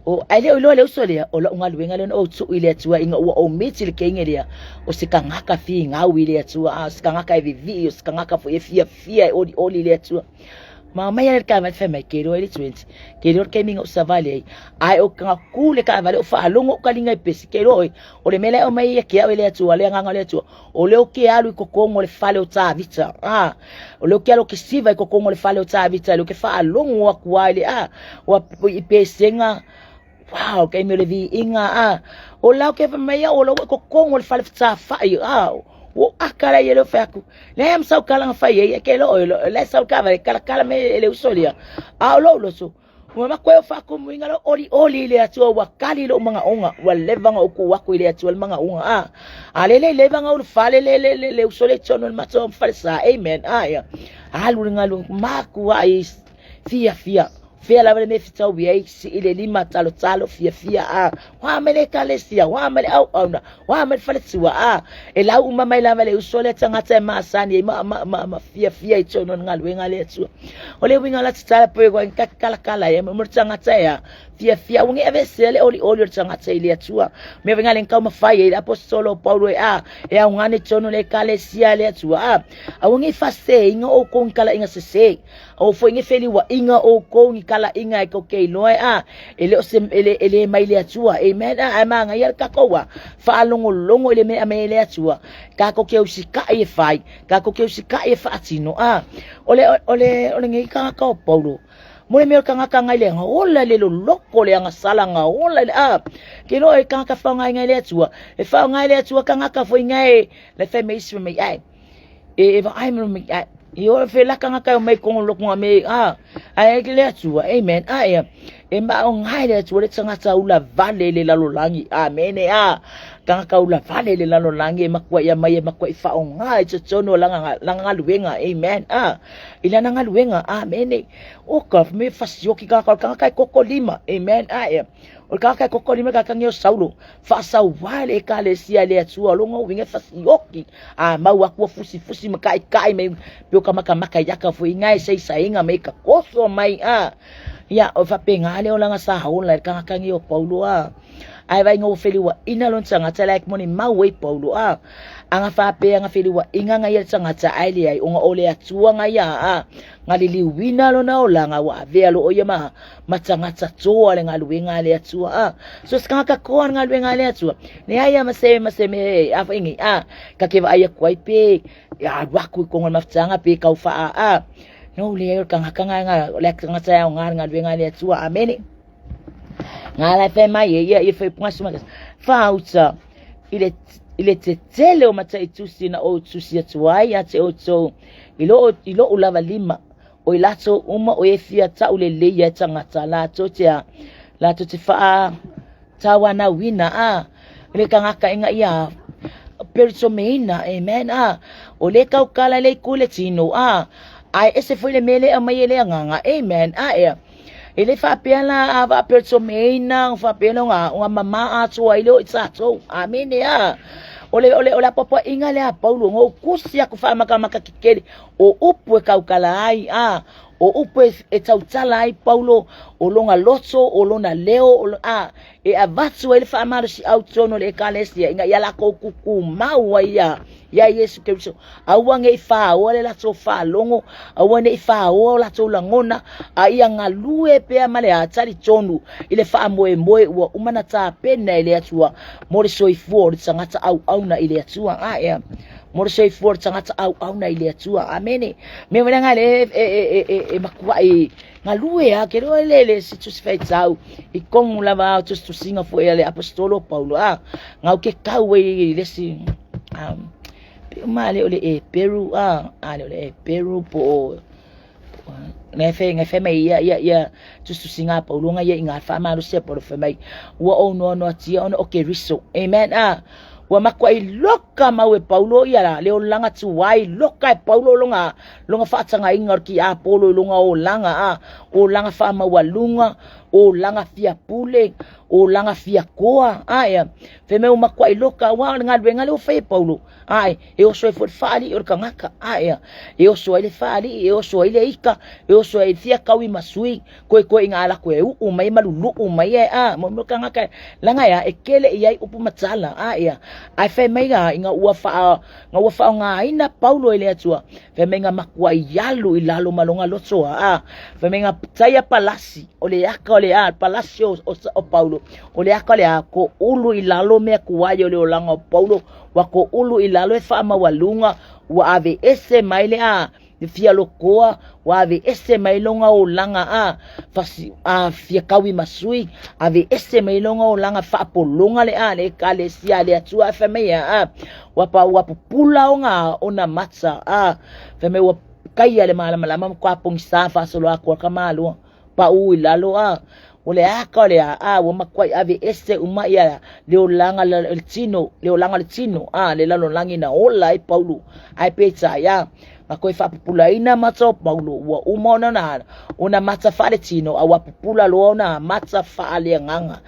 O, ae le o iloa le uso lea, o la'u galuega lea na ou tu'u i le Atua ina ua ou miti le keiga lea, o se tagata figau i le Atua, a o se tagata e vivii, o se tagata foi e fiafia e olioli i le Atua. Ma omai ale le taavale fai mai, ke iloa e le 20, ke iloa le taimi na ou savali ai, ae o ka ku le taavale o faalogo ou kaliga i pesi, ke iloa oe, o le mea la e aumai ia te a'u e le Atua, le agaga o le Atua, o lea ou te alu i totonu o le fale o Tavita, a, o lea ou te alu ou te siva i totonu o le fale o Tavita, lea ou te faalogo atu ai le a, ua i pesega, wow, taimi o le viiga, a, o la ou te fai mai au, o la ua i totonu o le fale fetāfa'i, a, ua ou aka la ia lea ou fai atu, leai ma sau tala na fai ai, ke loo, la e sau le taavale, talatala mai e le uso lea, a o lou loto, Ua makoe o faakumuiga lou olioli i le Atua, ua kali lou magaoga, ua leva ona ou tuu atu i le Atua le magaoga, a. A le le leva ona ulufale le le le le uso le i totonu o le matou falesa, amen, a ia. Alu le galuega, matuai fiafia, fea lava le mea e fetaui ai, sii le lima, talotalo, fiafia, a. Oa mai le ekalesia, oa mai le auauna, oa mai le faletua, a. E lau uma mai lava le uso lea tagata e masani ai ma, ma, ma, ma fiafia i totonu o le galuega a le Atua. O le uiga o la tatala poe koe ka kalakala e mo le tagata e a fiafia ua nge avesea le olioli o le tagata i le Atua. Mea venga le taumafai ai le aposetolo o Paulo e a e augane totonu o le ekalesia a le Atua a. Aua ne i faaseseina outou ni talaiga sese. Aua foi ne i feliuaiga outou ni talaiga e tou te iloa e a e le o se e le, e le mai le Atua. Amen. A, ae magaia le tatou a faalogologo i le mea e aumai e le Atua. Tatou te usitai e fai, tatou te usitai e faatino. A, o le o le o lenei tagata o Paulo, mo le mea o le tagata ngai le ola i le loloko le agasala nga ola i le a ke loa e tagata faaaogaina e le Atua e faaaoga e le Atua tagata foi ngai le fai mai isi mai ai e vaai mai ai i o fe la tagata e omai kogo loko nga me a ae le Atua amen a e e maaoga e le Atua le tagata ula vale i le lalolagi amene a tagata ula vale i le lalolagi e matua ia mai e matua i faaaoga i totonu o lana lana galuega amen a i lana galuega amene o ka me fasioki tagata o le tagata e koko lima amen a e o le tagata e koko lima tagata nei o Saulo faasauā le ekalesia i le Atua o lona uiga e fasioki a mau aku ua fusifusi ma kaʻikaʻi mai pe o ka makamaka iaka foi inā e saisaiga mai ka koso mai a ia o faapena le olaga sa ola i le tagata nei o Paulo a. Ae vaai ua feliuaʻina lona tagata la e molimau ai Paulo a. Aga faapea ga feliuaʻiga ga ia le tagata ae leai ona o le Atua ga ia a ga liliuina lona olaga ua avea loa ʻo ia ma ma tagata toa le galuega a le Atua a. So se tagata toa le galuega a le Atua, leai a ma se ma se mea e a foi nei a ta te vaai atu ai pe alu atu i totonu o le mafutaga pe tau faa a. No leai o le tagata ga o le tagata e aoga le galuega a le Atua. Amene. Ngā lai whai mai e ia i whai punga suma whāuta i le i le tetele o mataitusi na ou tusi atu ai ia te outou i loo i lo'u lava lima o i latou uma o e fia taulelei ia e tagata latou te a latou te faa tauanauina a le tagata ina ia peritomeina amen a o le kaukala le i le tino a ae ese foi le mea le aumai e le agaga amen a ea E le faapea la a faaperetsomeina o faapea la ona ona mamā atoa ai lea o i tatou. Amene a. O le o le o le apoapoaiga lea a Paulo ona ou kusi aku faamakamaka kekele o upu e kaukala ai a o upu e, e tautala ai Paulo o lona loto o lona leo o, a e avatu ai le faamalosiau tonu o le ekalesia ina ia lakou kukumau ai ia iā Iesu Keriso. Aua ne i fāoa le latou faalogo, aua ne i fāoa o latou lagona, a ia galue pea ma le a talitonu i le faamoemoe ua uma na tapena e le Atua mo le soifua o le tagata auauna i le Atua. A ea, mo le soifua o le tagata auauna i le Atua. Amene. Mea mai langa le e, e, e, e, e makuai galue a ke loa le le si tusi faitau i kongu lava o tusitusiga foi a le aposetolo o Paulo a ngau ke kau ai i le isi pe uma le o le Eperu a a le o le Eperu po o ngai fe ngai fe mai ia ia ia tusitusiga a Paulo nga ia i ngā whaamalosi a Paulo fai mai ua ou noanoatia ona o Keriso amen a ua makuai loka mau e Paulo ia la le olaga tuai loka e Paulo longa longa faatagaina o le tiapolo i lona olaga a olaga faamaualuga olaga fia pule olaga fia koa ae fai mai ua makuai loka aua o le galuega lea ua fai e Paulo ae e oso ai foi le faalii o le tagata ae e oso ai le faalii e oso ai le ika e oso ai fia kaui ma sui koekoe ina ala koe uu mai ma luluu mai e a mo mo tagata laga e e kele i ai upu ma tala ae ae fai mai ina ua faa Nga ua faaaogaina Paulo e le Atua, fai mai nga makua i alu i lalo ma lona loto a, fai mai nga taia palasi, o le aka o le a, palasi o, o, o Paulo, o le aka o le a, ko ulu i lalo mea kuai o le olaga o Paulo, ua ko ulu i lalo e faamaualuga, ua ave ese mai le a, le fia lokoa, ua ave ese mai lona olaga a, fasi, a fia kaui ma sui, ave ese mai lona olaga faapologa le a, le ekalesia a le Atua, fai mai a, ua pa ua pupula ona ona mata a, fai mai ua kaia le malamalama ma kua pogisa faasolo aku a ka malo paʻū i lalo a, o le aka o le a, a ua makuai ave ese uma ia le olaga le tino, le olaga o le tino a, le lalolagi na ola ai Paulo ae peitai a, na koe faapupulaina mata o Paulo ua uma ona na ona mata faaletino a ua pupula loa ona mata faaleagaga.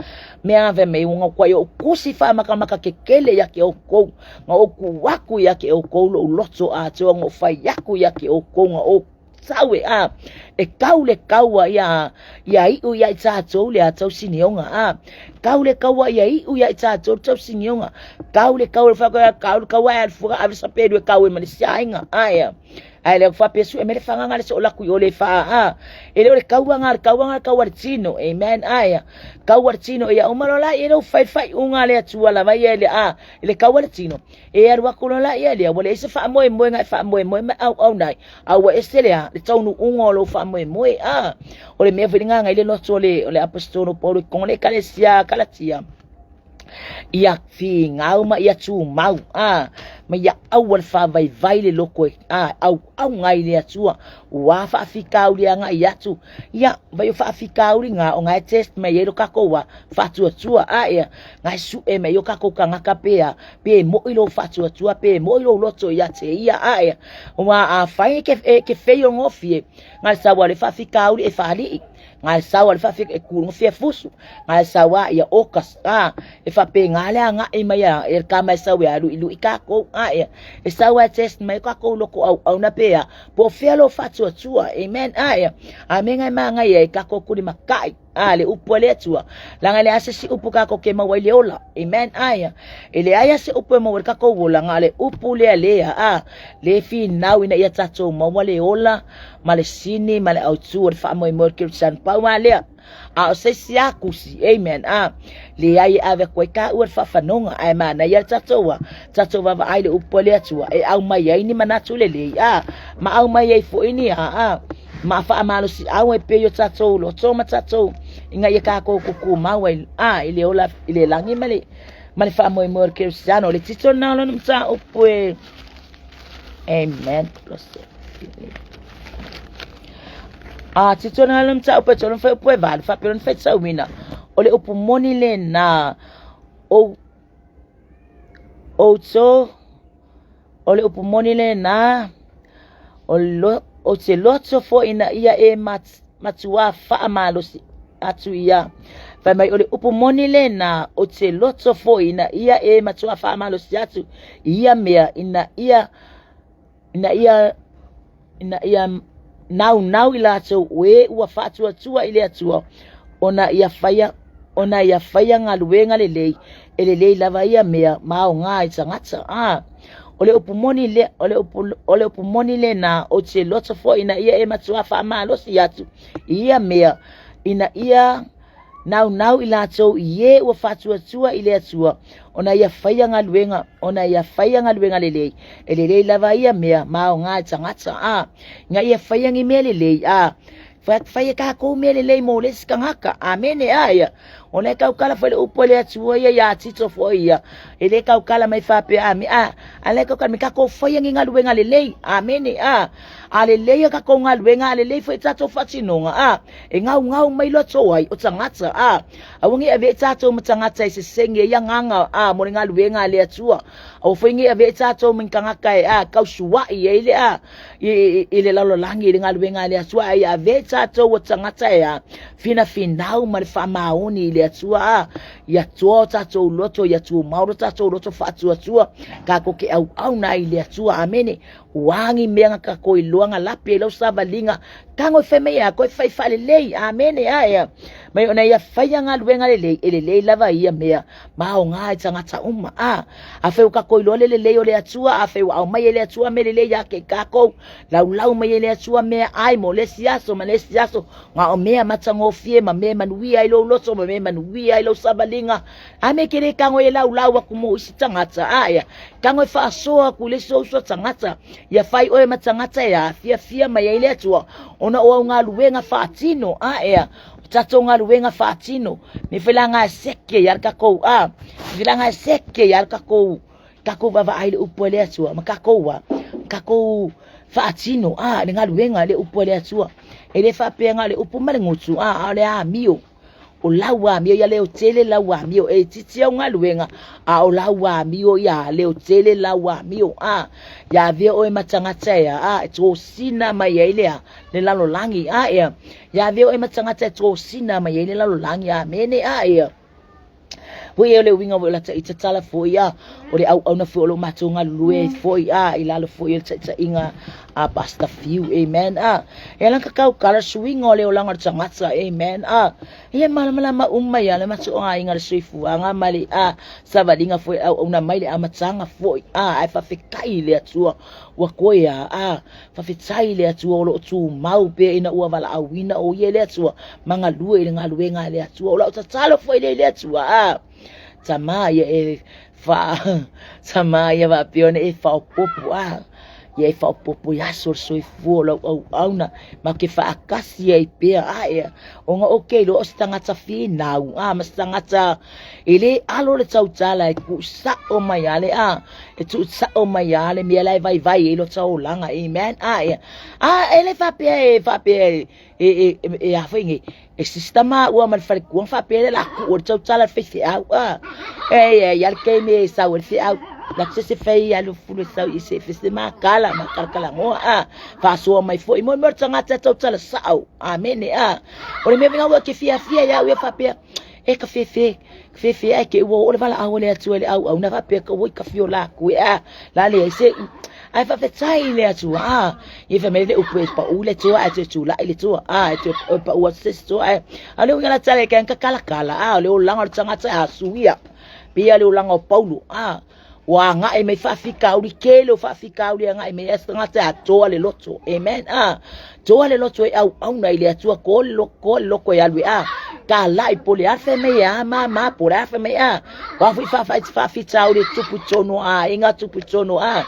Mea ave mai ua kuai ou kusi faamakamaka kekele ia te oukou, na ou kuu aku ia te oukou lou loto atoa, na ou fai aku ia te oukou, na ou sau e a e kau le kaua ia ia iu ia i tatou le a tausinioga a kau le kaua ia iu ia i tatou le tausinioga kau le kaua le whakau kau le kaua e alfua ave sa pelu e kau e male siainga a ea ae le whapea su e mele whanganga le so laku i ole wha a e le ole kaua ngā le kaua ngā kaua le tino amen a ea kaua le tino ia umalo la e le whai whai unga le atua lava ia le a le kaua le tino e alu aku loa la ia lea ua leai se faamoemoega e faamoemoe ma auauna ai a ua ese le a le taunuuga o lou faamoemoe a o le mea foi le gaga i le loto o le o le aposetolo Paulo i koga le ekalesia Kalatia ia figau ma ia tumau a ma ia aua le faavaivai le loko e a auauga ai le Atua ua faafitauli agai atu ia vai o faafitauli ga o ga e test mai ai lo kakou a faatuatua a ia ga e suʻe mai o kakou tagata pe a pe moʻi lou faatuatua pe moʻi lou loto ia te ia a ia ua afai e ke e ke fei o gofie ga le sau a le faafitauli e faalii ga le sau a le faafika e kū fusu ga le sau a ia okas a e faapega le agai mai a e ka mai sau e aluiluʻi kakou a. Ae e sau ae test mai ko kakou loko auauna pe a po o fea lou faatuatua. Amen. Ae a mea e magaia ai kakou kulimakai a le upu a le Atua laga e leai se isi upu kakou ke maua ai le ola. Amen. Ae e leai lava se upu e maua ai le kakou ola na o le upu lea lea a le finau ina ia tatou maua le ola ma le sini ma le autu o le faamoemoe o le Kerisiano. Pau lava lea. A o se isi a kusi, amen, a leai e ave aku ai taua le faafanoga, ae manaia le tatou a tatou vaavaai i le upu a le Atua e aumai ai ni manatu lelei, a ma aumai ai foi ni a a ma faamalosiau ai pea i o tatou loto ma tatou ina ia tatou tutumau ai a i le ola i le lagi ma le ma le faamoemoe o le Kerisiano. O le tito lena o lona mataupu e. Amen. A tito na lona mataupu e tolu fai upu e valu faapea lona faitauina. O le upu moni lena o outou o le upu moni lena o lo, ou te loto foi ina ia e matuā faamalosi atu ia. Fai mai o le upu moni lena, ou te loto foi ina ia e matuā faamalosi atu i ia mea ina ia ina ia ina ia naunau i latou o e ua faatuatua i le Atua ona ia faia ona ia faia galuega lelei e lelei lava ia mea ma aoga i tagata. A o le upu moni lea, o le upu, o le upu moni lena, ou te loto foi ina ia e matuā faamalosi atu i ia mea, ina ia naunau i latou i e ua faatuatua i le Atua, ona ia faia galuega, ona ia faia galuega lelei, e lelei lava ia mea ma aoga i tagata. A, ina ia faia ni mea lelei, a, fai e tatou mea lelei mo le isi tagata. Amene. A ia, ona e tautala foi le upu a le Atua ia iā Tito foi ia, e le tautala mai faapea, a, a, a le tautala mai tatou faia ni galuega lelei. Amene. A, a lelei a tatou galuega, a lelei foi tatou faatinoga, a, e gaugau mai loto ai o tagata. A, aua ne i avea tatou ma tagata e sesegi ai agaga, a, mo le galuega a le Atua. Aua foi ne i avea tatou ma ni tagata e, a, tausuai ai le, a, i le lalolagi i le galuega a le Atua, ae ia avea tatou o tagata e a finafinau ma le faamaoni i le Atua, a ia toa o tatou loto, ia tumau lo tatou loto faatuatua, tatou te auauna ai i le Atua. Amene. Ua ni mea na tatou iloa na lape ai lau savaliga, tago e fai mai ia koe fai faalelei. Amene. Ae mai ona ia faia galuega lelei, e lelei lava ia mea ma aoga i tagata uma. A, afai ua tatou iloa le lelei o le Atua, afai ua aumai e le Atua mea lelei ia te tatou, laulau mai e le Atua mea ai mo le isi aso ma le isi aso, na o mea matagofie ma mea manuia ai lou loto ma mea manuia ai lou savaliga. A me ke le tago e laulau aku mo isi tagata, a ia, tago e faasoa aku i le isi ou uso tagata, ia fai oe ma tagata e afiafia mai ai le Atua, ona o au galuega faatino, a ia, o tatou galuega faatino, me failaga e seke ia le takou a, me failaga e seke ia le takou, takou vaavaai i le upu a le Atua, ma takou a, takou faatino a, le galuega le upu a le Atua. E le faapea na o le upu ma le gutu a, a o le amio. O lau amio ia leo tele lau amio e itiiti au galuega a o lau amio ia leo tele lau amio a ia avea oe ma tagata e a e tosina mai ai le a le lalolagi a ea ia avea oe ma tagata e tosina mai ai le lalolagi. Amene. A ea foi e o le uiga foi o la taita tala foi a o le auauna foi o lo matou galulue ai foi a i lalo foi o le taitaiga a Pastor Fiu. Amen. A e ala ka tautala suiga o le olaga o le tagata. Amen. A ia malamalama uma ia le matou aiga le soifuaga ma le a savaliga foi auauna mai le amataga foi a ae faafetai i le Atua ua toe a a faafetai i le Atua o lo o tumau pea ina ua valaauina o ia e le Atua ma galue i le galuega a le Atua. O lau tatalo foi lea i le Atua a tama ia e fa tama ia faapea ona e faaopoopo a ia e faaopoopo i aso o le soifua o lau auauna ma ke faatasi ai pea a ea ona ou te iloa o se tagata finau a ma se tagata e le alo le tautala e tuusao mai a le a e tuusao mai a le mea la e vaivai ai lota olaga. Amen. A ea a e le faapea e faapea e e e e a foi nei e sister maua ma le falekua faapea le la kuu o le tautala le faifeau a e e ia le taimi e sau ai le feau la se se fai alu fulu e sau i se se makala makalakalagoa a faasoa mai foi mo mo le tagata e tautala sao. Amene. A o le mea vega ua ke fiafia ia au ia faapea. E ka fefe, fefe ai ke ua o le valaau a le Atua i le auauna faapea ka ua i ka fio la ku e a la le ai se ai faafetai i le Atua a ia fai mai le upu e pau le toa ae toe tulai le toa a e toe pau atu se isi toa ae a o le uiga la tala e ka kalakala a o le olaga o le tagata a suia pei le olaga o Paulo a ua agai mai faafitauli tele o faafitauli e agai mai ai se tagata a toa le loto amen a toa le loto e auauna i le Atua toa le loto, toa le loto e alu e a talai po le a fai mai e a ma ma po le a fai mai a wa foi faafitauli e tupu i tonu a inga tupu i tonu a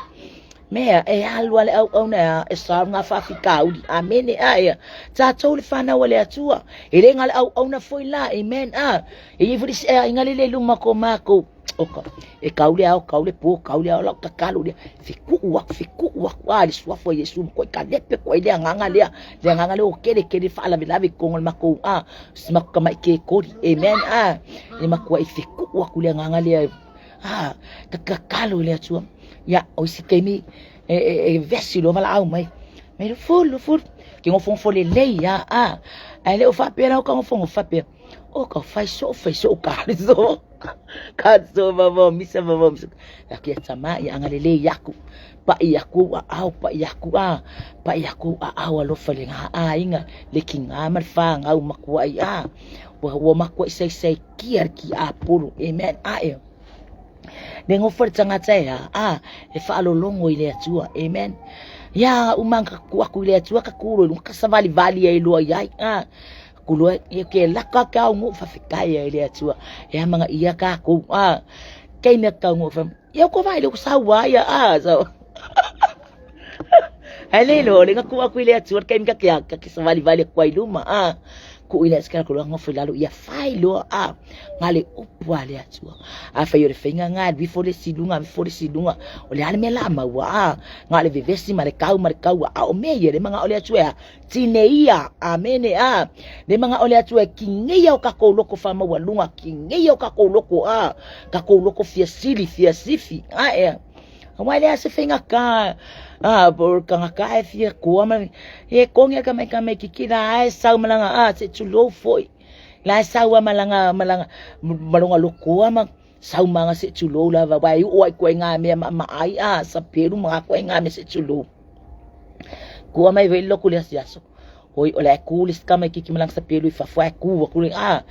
mea e alu a le auauna e a e sao ngā faafitauli amene a ia tatou le whanau a le Atua e le ngā le auauna foi la amen a e i foi se inga le le luma ko mākou Oka, e kau le ao, kau le pō, kau le ao lau tatalo lea, fekuʻu aku, fekuʻu aku, a le suafa o Iesu ma koe ka lepe koe le agaga lea, le agaga lea o kele kele faalavelave i totonu o le matou, a, si matou tamai kekoli, amen, a, e matuai fekuʻu aku le agaga lea, a, tatalo i le Atua, ia, o isi taimi, e, e, e vesi loa valaau mai, mai Lufulu, Lufulu, ke nofonofo lelei a, a, ae le o faapea la o ka nofonofo faapea, o ka fai soo, fai soo ka le so. Ka so ma misa ma misa. Ya kia tama ia anga lele yaku. Pa ia ku a au pa ia ku a pa ia ku a au alofa le ngā a inga le ki ngā ma wha ngau makua i a. Ua ua makua i sei sei kia ki a puru. Amen. A e. Le ngofo le tangata e a a e whaalolongo i le Atua. Amen. Ia umanga ku aku i le Atua ka kuro i lunga ka savali vali ai lua i ai. A. Kuloa ia ke laka ke au ngu whawhikai ai le Atua. E amanga ia ka kou a. Kei mea kau ngu wham. Ia ko vai le ko saua ia a. So. Ai le lo le ngaku aku i le Atua kei mea ke ka ke savali vali kwa i luma a. Ku i le skala ko ngofo lalo ia fai lo a. Ngale upu a le Atua. A fai o le whainga ngā wifo le silunga wifo le silunga. O le ale mea la maua a. Ngā le vevesi ma le kau ma le kau a o mea ia le manga o le Atua Tineia, amene a. Le manga o le Atua e kineia o kakou loko whamaualunga, kineia o kakou loko a, kakou loko fia sili, fia sifi, a ea. Awa le ase whainga ka, a, por kanga ka e fia kua ma, e kongi ka mai ka mai kiki la e sau malanga a, se tulou foi. La e sau a malanga, malanga, malonga loko a ma, sau manga se tulou la va wai o ai koe ngā mea ma ma ai a, sa peru ma koe ngā mea se tulou. Kua mai wei loku le asiaso. Oi o le ku le ska mai kiki malang sa pelu i fafo ai ku aku le a.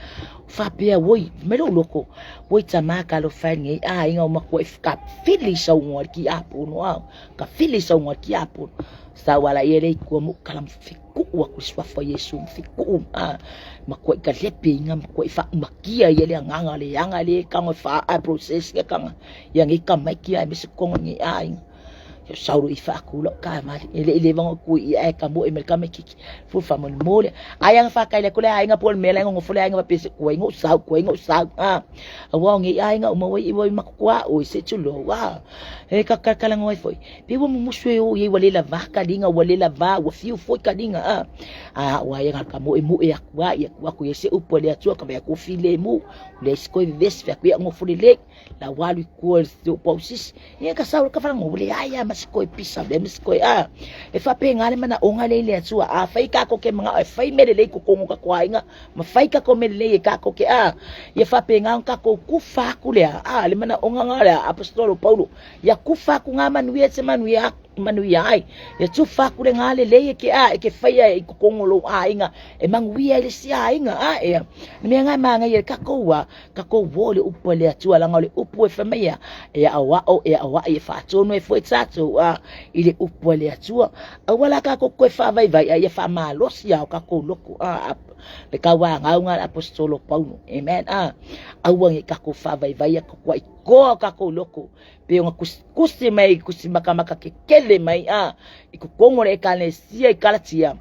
Fa pea woi me lo loko. Woi tama ka lo fa ngi a inga o makua i ka fili sa ungo ki a pono a. Ka fili sa ungo ki a pono. Sa wala i ele kua mu kalam fi ku aku swafa Yesu fi ku a. Makua i ka lepe inga makua i fa makia i ele anganga le anga le kanga fa a process ka kanga. Ia ngi ka mai ki a me se kongo ngi a inga. Ia sauro i whaaku lau ka mali. E le i le vanga ku i e ka mo e me ka me kiki. Fu fa mo mo le. Ai anga wha kai le kule ai nga pol me le ngo fule ai nga pese ku ai ngo sau ku ai ngo sau. Ah. Awa ngi ai nga uma wai wai makukua o se chulo wa. E ka ka kala ngoi foi. Pe wa musu e o ye wale la va ka linga wale la va wa fiu foi ka linga ah. Ah wa ya ka mo e mo e akua ia ku aku ye se upo le atua ka me ku file mu. Le sko e vesi fa ku ya ngo fule le. La walu kua le pausisi ia ka sau ka wharango le ai a masiko e pisa le masiko e a e whape ngā le mana o ngā le le atua a whai ka koke mga e whai mele le ko kongo ka koainga ma whai ka ko mele le e ka koke a ia whape ngā ka ko ku whaku le a le mana o ngā ngā le apostolo Paulo ia ku whaku ngā manuia te manuia manuia ai ia tu whaku le ngā le le e ke a e ke whai ai i ko kongo lo a inga e manguia i le si a inga a e mea ngā manga ia ka koua Ka kou wō le upu a le Atua langa o le upu e whai mai e aoao e aoai e whaatonu e foe tātou a i le upu a le Atua. Aua la ka kou koe whaavaivai a ia whaamalosi a o ka kou loko a le kauā ngaunga le apostolo Paulo. Amen. A aua nge ka kou whaavaivai a ka kua i koa o ka kou loko. Pe o nga kusi mai kusi makamaka ke kele mai a i kokongo le ekalesia i Kalatia.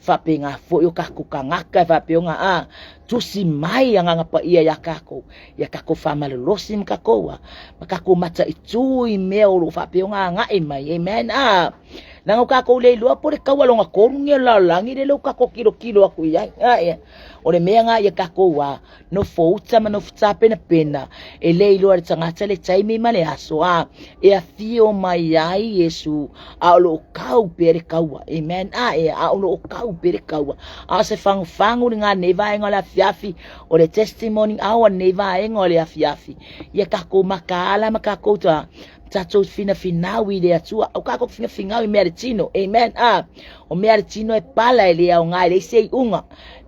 Whapenga foi o kako ka ngaka e whapeonga a tusi mai a nganga pa ia ia kako ia kako whamalolosi ma kako a ma kako mata i tū i mea o lo whapeonga a ngai mai amen a nanga o kako le ilua po le kaua longa koru ngia la langi le lo kako kilo kilo aku ia a ia o le mea ngā ia kako a no fouta ma no pena pena e le iloa le tagata le taimi ma le aso a e afio mai ai Iesu a o loo kau pea le kaua amen a e a o loo kau pea le kaua a o se fagufagu le ganei vaega o le afio. afiafi, o le testimony hour lenei vaega o le afiafi, ia tatou mataala ma tatou tatou finafinau i le Atua, au tatou finafinau i mea a le tino, amen. A o mea a le tino e pala, e le aoga, e leai se iuga,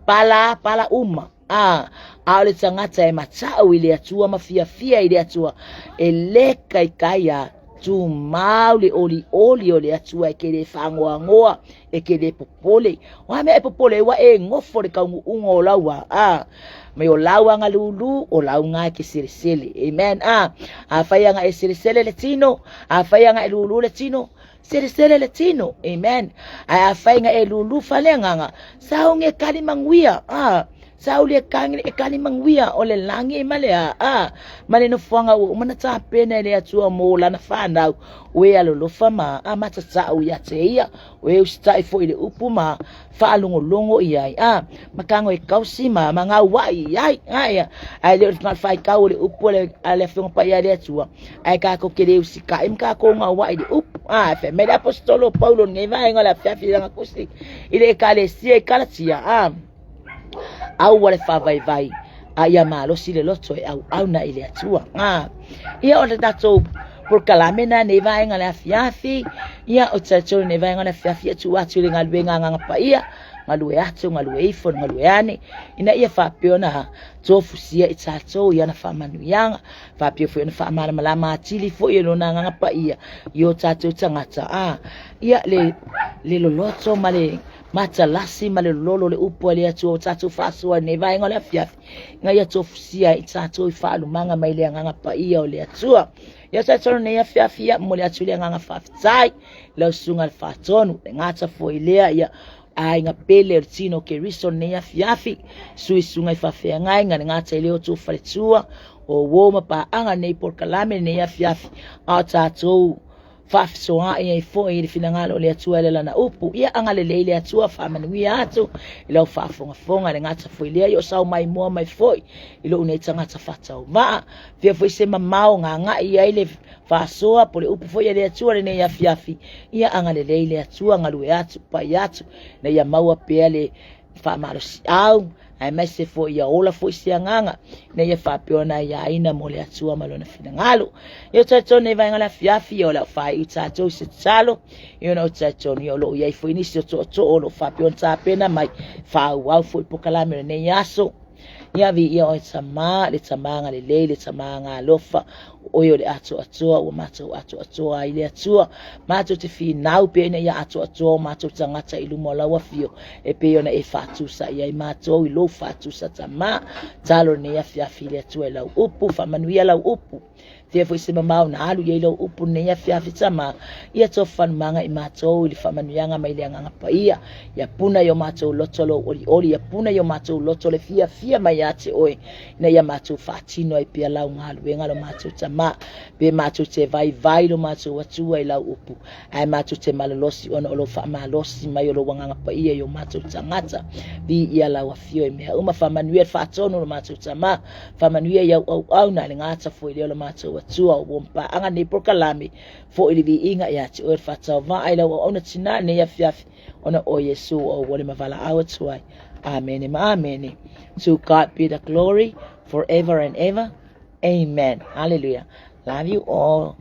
pala pala uma. A a o le tagata e mata'u i le Atua ma fiafia i le Atua, e le kaikai a tumau le olioli o le Atua, e ke le faagoagoa, e ke le popole. O a mea e popole ua e gofo le kaunuuga o laua a mai o lau agalūlū, o lau gā e ke selesele. Amen. A afai aga e selesele le tino, afai aga e lūlū le tino, selesele le tino. Amen. Ae afai aga e lūlū faaleagaga, saogi e kali manuia. A sauli e kali, e kali manuia o le lagi ma le a, a ma le nofoaga ua uma na tapena e le Atua mo lana fanau, o e alolofa ma a matatau ia te ia, o e usitai foi i le upu ma faalogologo i ai, a makago e kausi ma gauai i ai, a ia ae le o le faitau o le upu a le Afioga Paia a le Atua, ae tatou te le usitai ma tatou gauai i le upu. A fai mai le aposetolo Paulo i lenei vaega o le afiafi i lana tusi i le Ekalesia i Kalatia, a aua le faavaivai, a ia malosi le loto e auauna i le Atua. A ia o le tatou polokalame na nei vaega le afiafi, ia o tatou nei vaega le afiafi e tuu atu i le galuega Agaga Paia, galue atu, galue ifo, galue ane, ina ia faapea ona tofusia i tatou i ana faamanuiaga, faapea foi ona faamalamalama atili foi e lona Agaga Paia i o tatou tagata. A ia le loloto ma le matalasi ma le lolo o le upu a le Atua o tatou faasoa i lenei vaega o le afiafi, ina ia tofusia ai i tatou i faalumaga mai le Agaga Paia o le Atua. Ia tatou lenei afiafi, ia momoli atu le agaga faafetai lau susuga i le Faatonu, le gata foi lea ia aiga pele o le tino o Keriso lenei afiafi, sui susuga i faafeagaiga, le gata i lea o tou faletua, o uo ma paaga lenei polokalame lenei afiafi, a o tatou faafesoaai ai foi i le finagalo o le Atua i le lana upu. Ia agalelei le Atua, faamanuia atu i lau faafogafoga, le gata foi lea i o sao mai mua mai foi i lou nei tagata faatauvaa. Fia foi se mamao gagai i ai le faasoa po le upu foi a le Atua lenei afiafi. Ia agalelei le Atua, galue atu, pai atu, ina ia maua pea le faamalosiau, aemaise foi ia ola foi se agaga, ina ia faapea ona aiaina mo le Atua ma lona finagalo. Ia o talitonu nei vaega o le afiafi, ia o le au faaiu tatou i se tatalo, ia ona o talitonu ia o lo o i ai foi nisi o tootoo o lo o faapea ona tapena mai, faaauau foi polokalame o lenei aso. Ia viia oe Tama, le Tama agalelei, le Tama agalofa, o oe o le atoatoa, ua matou atoatoa ai le Atua. Matou te finau pea ina ia atoatoa o matou tagata i luma o lau afio, e pei ona e faatusa i ai matou i lou faatusa Tama. Talo lenei afiafi i le Atua i lau upu, faamanuia lau upu. Fia foi se mamao na alu i ai lau upu lenei afiafi Tama, ia tofu fanumaga i matou i le faamanuiaga mai le Agaga Paia. Ia puna i o matou loto lou olioli, ia puna i o matou loto le fiafia mai ia te oe, ina ia matou faatino ai pea lau galuega lo matou Tama. Pe matou te vaivai lo matou Atua i lau upu, ae matou te malolosi ona o lou faamalosi mai o lou Agaga Paia i o matou tagata. Viia lau afio i mea uma, faamanuia le faatonu lo matou Tama, faamanuia i au auauna, le gata foi lea o le matou Atua, o ua paaga nei polokalame, foi le viiga ia te oe le faatauvaa i lau auauna tinā nei afiafi, ona o Iesu o ua le mavalaau atu ai. Amene ma amene. To God be the glory forever and ever. Amen. Hallelujah. Love you all.